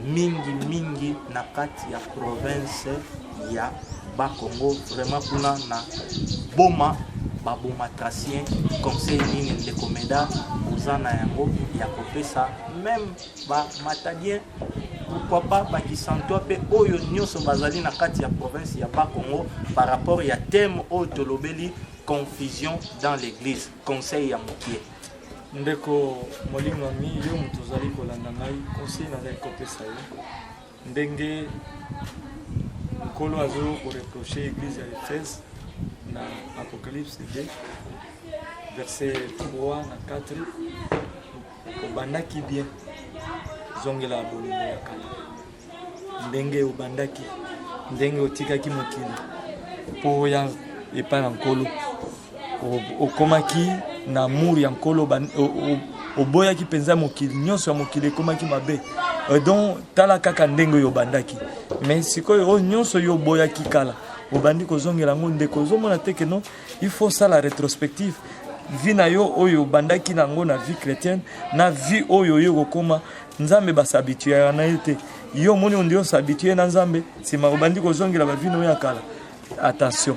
mingi mingi na kati ya province ya Bas-Congo vraiment kuna na Boma ba bomatracien conseil nini ndeko Meda oza na yango ya kopesa meme ba matadien pourquoi pas ba kisantois pe oyo nyonso bazali na kati ya province ya Bas-Congo par rapport ya thème oyo tolobeli confusion dans l'église conseil ya mokie. Ndeko molingami, yo moto ozali kolanda ngai, conseil nazali kopesa yo. Ndenge Nkolo azo ko reprocher eglise ya Ephèse na Apocalypse 2 verset 3 na 4, obandaki bien, zongela bolingo ya kala, ndenge obandaki, ndenge otikaki mokili mpo oya epai na Nkolo, okomaki na amour ya Nkolo, oboyaki mpenza mokili nyonso ya mokili ekomaki mabe. Donc tala kaka ndenge oyo obandaki, mais sikoyo oyo nyonso yo oboyaki kala obandi kozongela yango. Ndeko, ozomona te que non, il faut sala rétrospective vie na yo oyo obandaki na yango na vie chrétienne na vie oyo oyo kokoma Nzambe bas'habituaka na ye te. Yo omoni ondi os'habitue na Nzambe, nsima obandi kozongela bavie na oyo ya kala. Attention,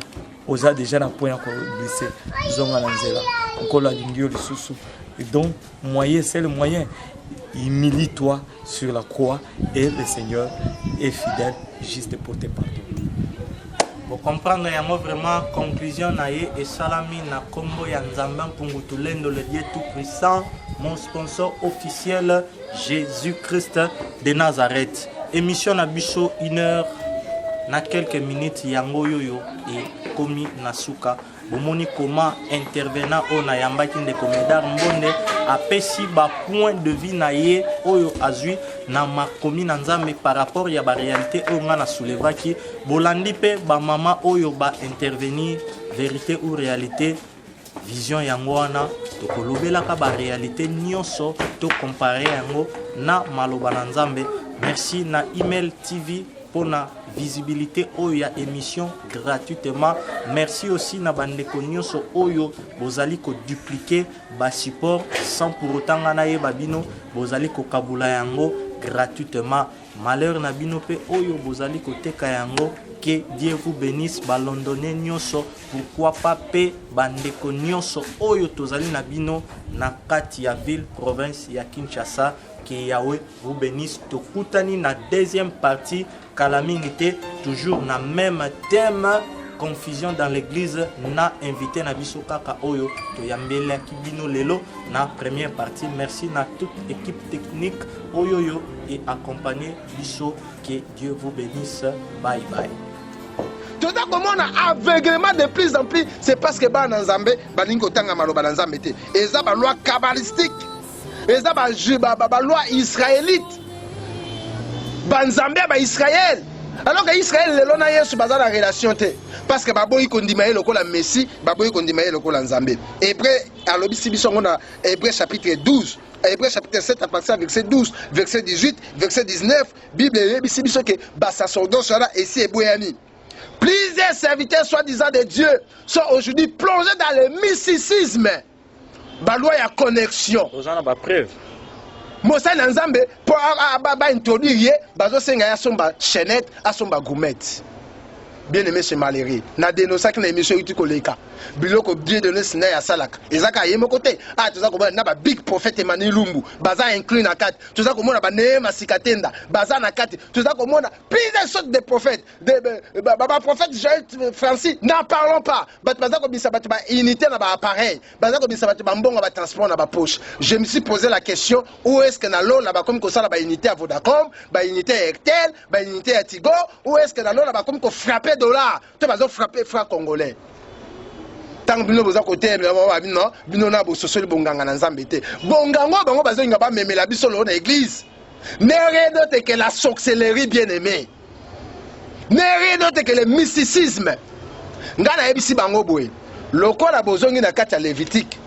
oza déjà na point ya koglisse. Zonga na nzela, Nkolo alingi yo lisusu. Et donc moyen, c'est le moyen, humilie-toi sur la croix et le Seigneur est fidèle, juste pour te pardonner. Bocomprendre yango vraiment. Conclusion na ye esalami na nkombo ya Nzambe Mpungu Tulendo, le Dieu tout puissant, mon sponsor officiel, Jésus Christ de Nazareth. Émission na biso, une heure na quelques minutes, yango oyo ekomi na suka. Bomoni koma intervenant oyo nayambaki, ndeko Medar Mbonde, apesi bapoint de vue na ye oyo azwi na makomi na Nzambe par rapport ya baréalité oyo ngai nasoulevaki. Bolandi mpe bamama oyo baintervenir. Vérité ou réalité, vision, yango wana tokolobelaka baréalité nyonso, tocompare yango na maloba na Nzambe. Merci na Email TV mpona visibilité oyo ya émission gratuitement. Merci aussi na bandeko nyonso oyo bozali kodupliquer basupport sans pour autant nga nayeba bino, bozali kokabula yango gratuitement. Malheur na bino mpe oyo bozali koteka yango. Que Dieu vous bénisse. Balondonais nyonso, pourquoi pas mpe bandeko nyonso oyo tozali na bino na kati ya ville province ya Kinshasa. Que Yahweh vous bénisse. Tokutani na deuxième partie kala mingi te, toujours na même thème, confusion dans l'église, na invité na biso kaka oyo toyambelaki bino lelo na première partie. Merci na toute équipe technique oyo yo et accompagné biso. Que Dieu vous bénisse. Bye bye. Toza komona aveuglement de plus en plus, c'est parce que bana na Nzambe balingi kotanga maloba na Nzambe te. Eza baloi kabbalistique, eza baloi israélite, banzambe ya baisraele, alors que Israel lelo na Yesu baza na relation te, parce que baboyi kondima ye lokola Messie, baboyi kondima ye lokola Nzambe. Hébreu alobisi biso yango na Hébreu chapitre 12, Hébreu chapitre 7, à partir ya verset 12, verset 18, verset 19. Bible eyebisi biso ke basacerdoce wana esi eboyami. Plusieurs serviteurs soi-disant de Dieu sont aujourd'hui plongés dans le mysticisme, baloi ya connexion. Oza na bapreuve? Mosali na Nzambe, mpo baintroduire ye, bazosenga ye asomba chaînette, asomba gourmette. Bien aimé, c'est malheureux. Na dénonçaki na émission euti koleka biloko Dieu donné Sinai asalaka. Eza kaka ye moko te. Ah, toza komona na ba big prophète Emmanuel Lumbu baza inclus na kati. Toza komona ba Neema Sikatenda baza na kati. Toza komona plusieurs sortes de prophètes, ba prophète Joël Francis, n'en parlons pas. Bato baza kobimisa bato ba unité na ba appareil, baza kobimisa bato bambongo, batransport na bapoche. Je me suis posé la question: où est ce que na lola bakomi kosala baunité ya Vodacom, baunité ya Airtel, baunité ya Tigo? Où est ce que na lola bakomi kofrappe dollar to bazofrappe franc congolais? Ntango bino boza kotelemela bino, bino na bososoli bonganga na Nzambe te. Bongango oyo bango bazolinga bamemela biso lelo na église n'est rien d'autre que la sorcellerie, bien aimé, n'est rien d'autre que le mysticisme. Ngai nayebisi bango boye: lokola bozongi na kati ya Lévitique,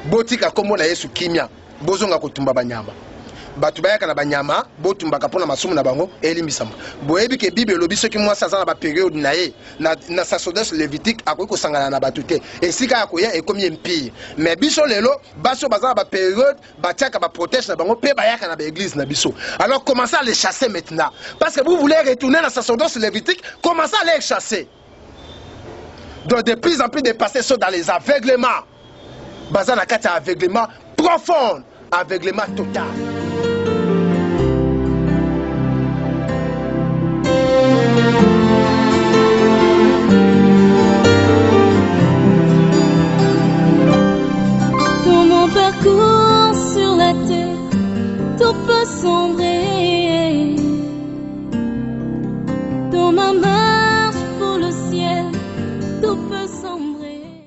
botika nkombo na Yesu kimia, bozonga kotumba banyama. Bato bayaka na banyama, botumbaka mpona masumu na bango elimbisama. Boyebi ke Bible elobi soki mwasi aza na baperiode na ye na sacerdoce lévitique, akoki kosangana na bato te, esika ya koya ekomi impure. Mais biso lelo, basi oyo baza na baperiode batiaka baprotège na bango mpe bayaka na baeglise na biso. Alors commencez à les chasser maintenant, parce que vous voulez retourner na sacerdoce lévitique. Commencez à les chasser. Donc de plus en plus de pasteurs sont dans les aveuglements, baza na kati ya aveuglement profond, aveuglement total. Dans mon parcours sur la terre, tout peut sombrer.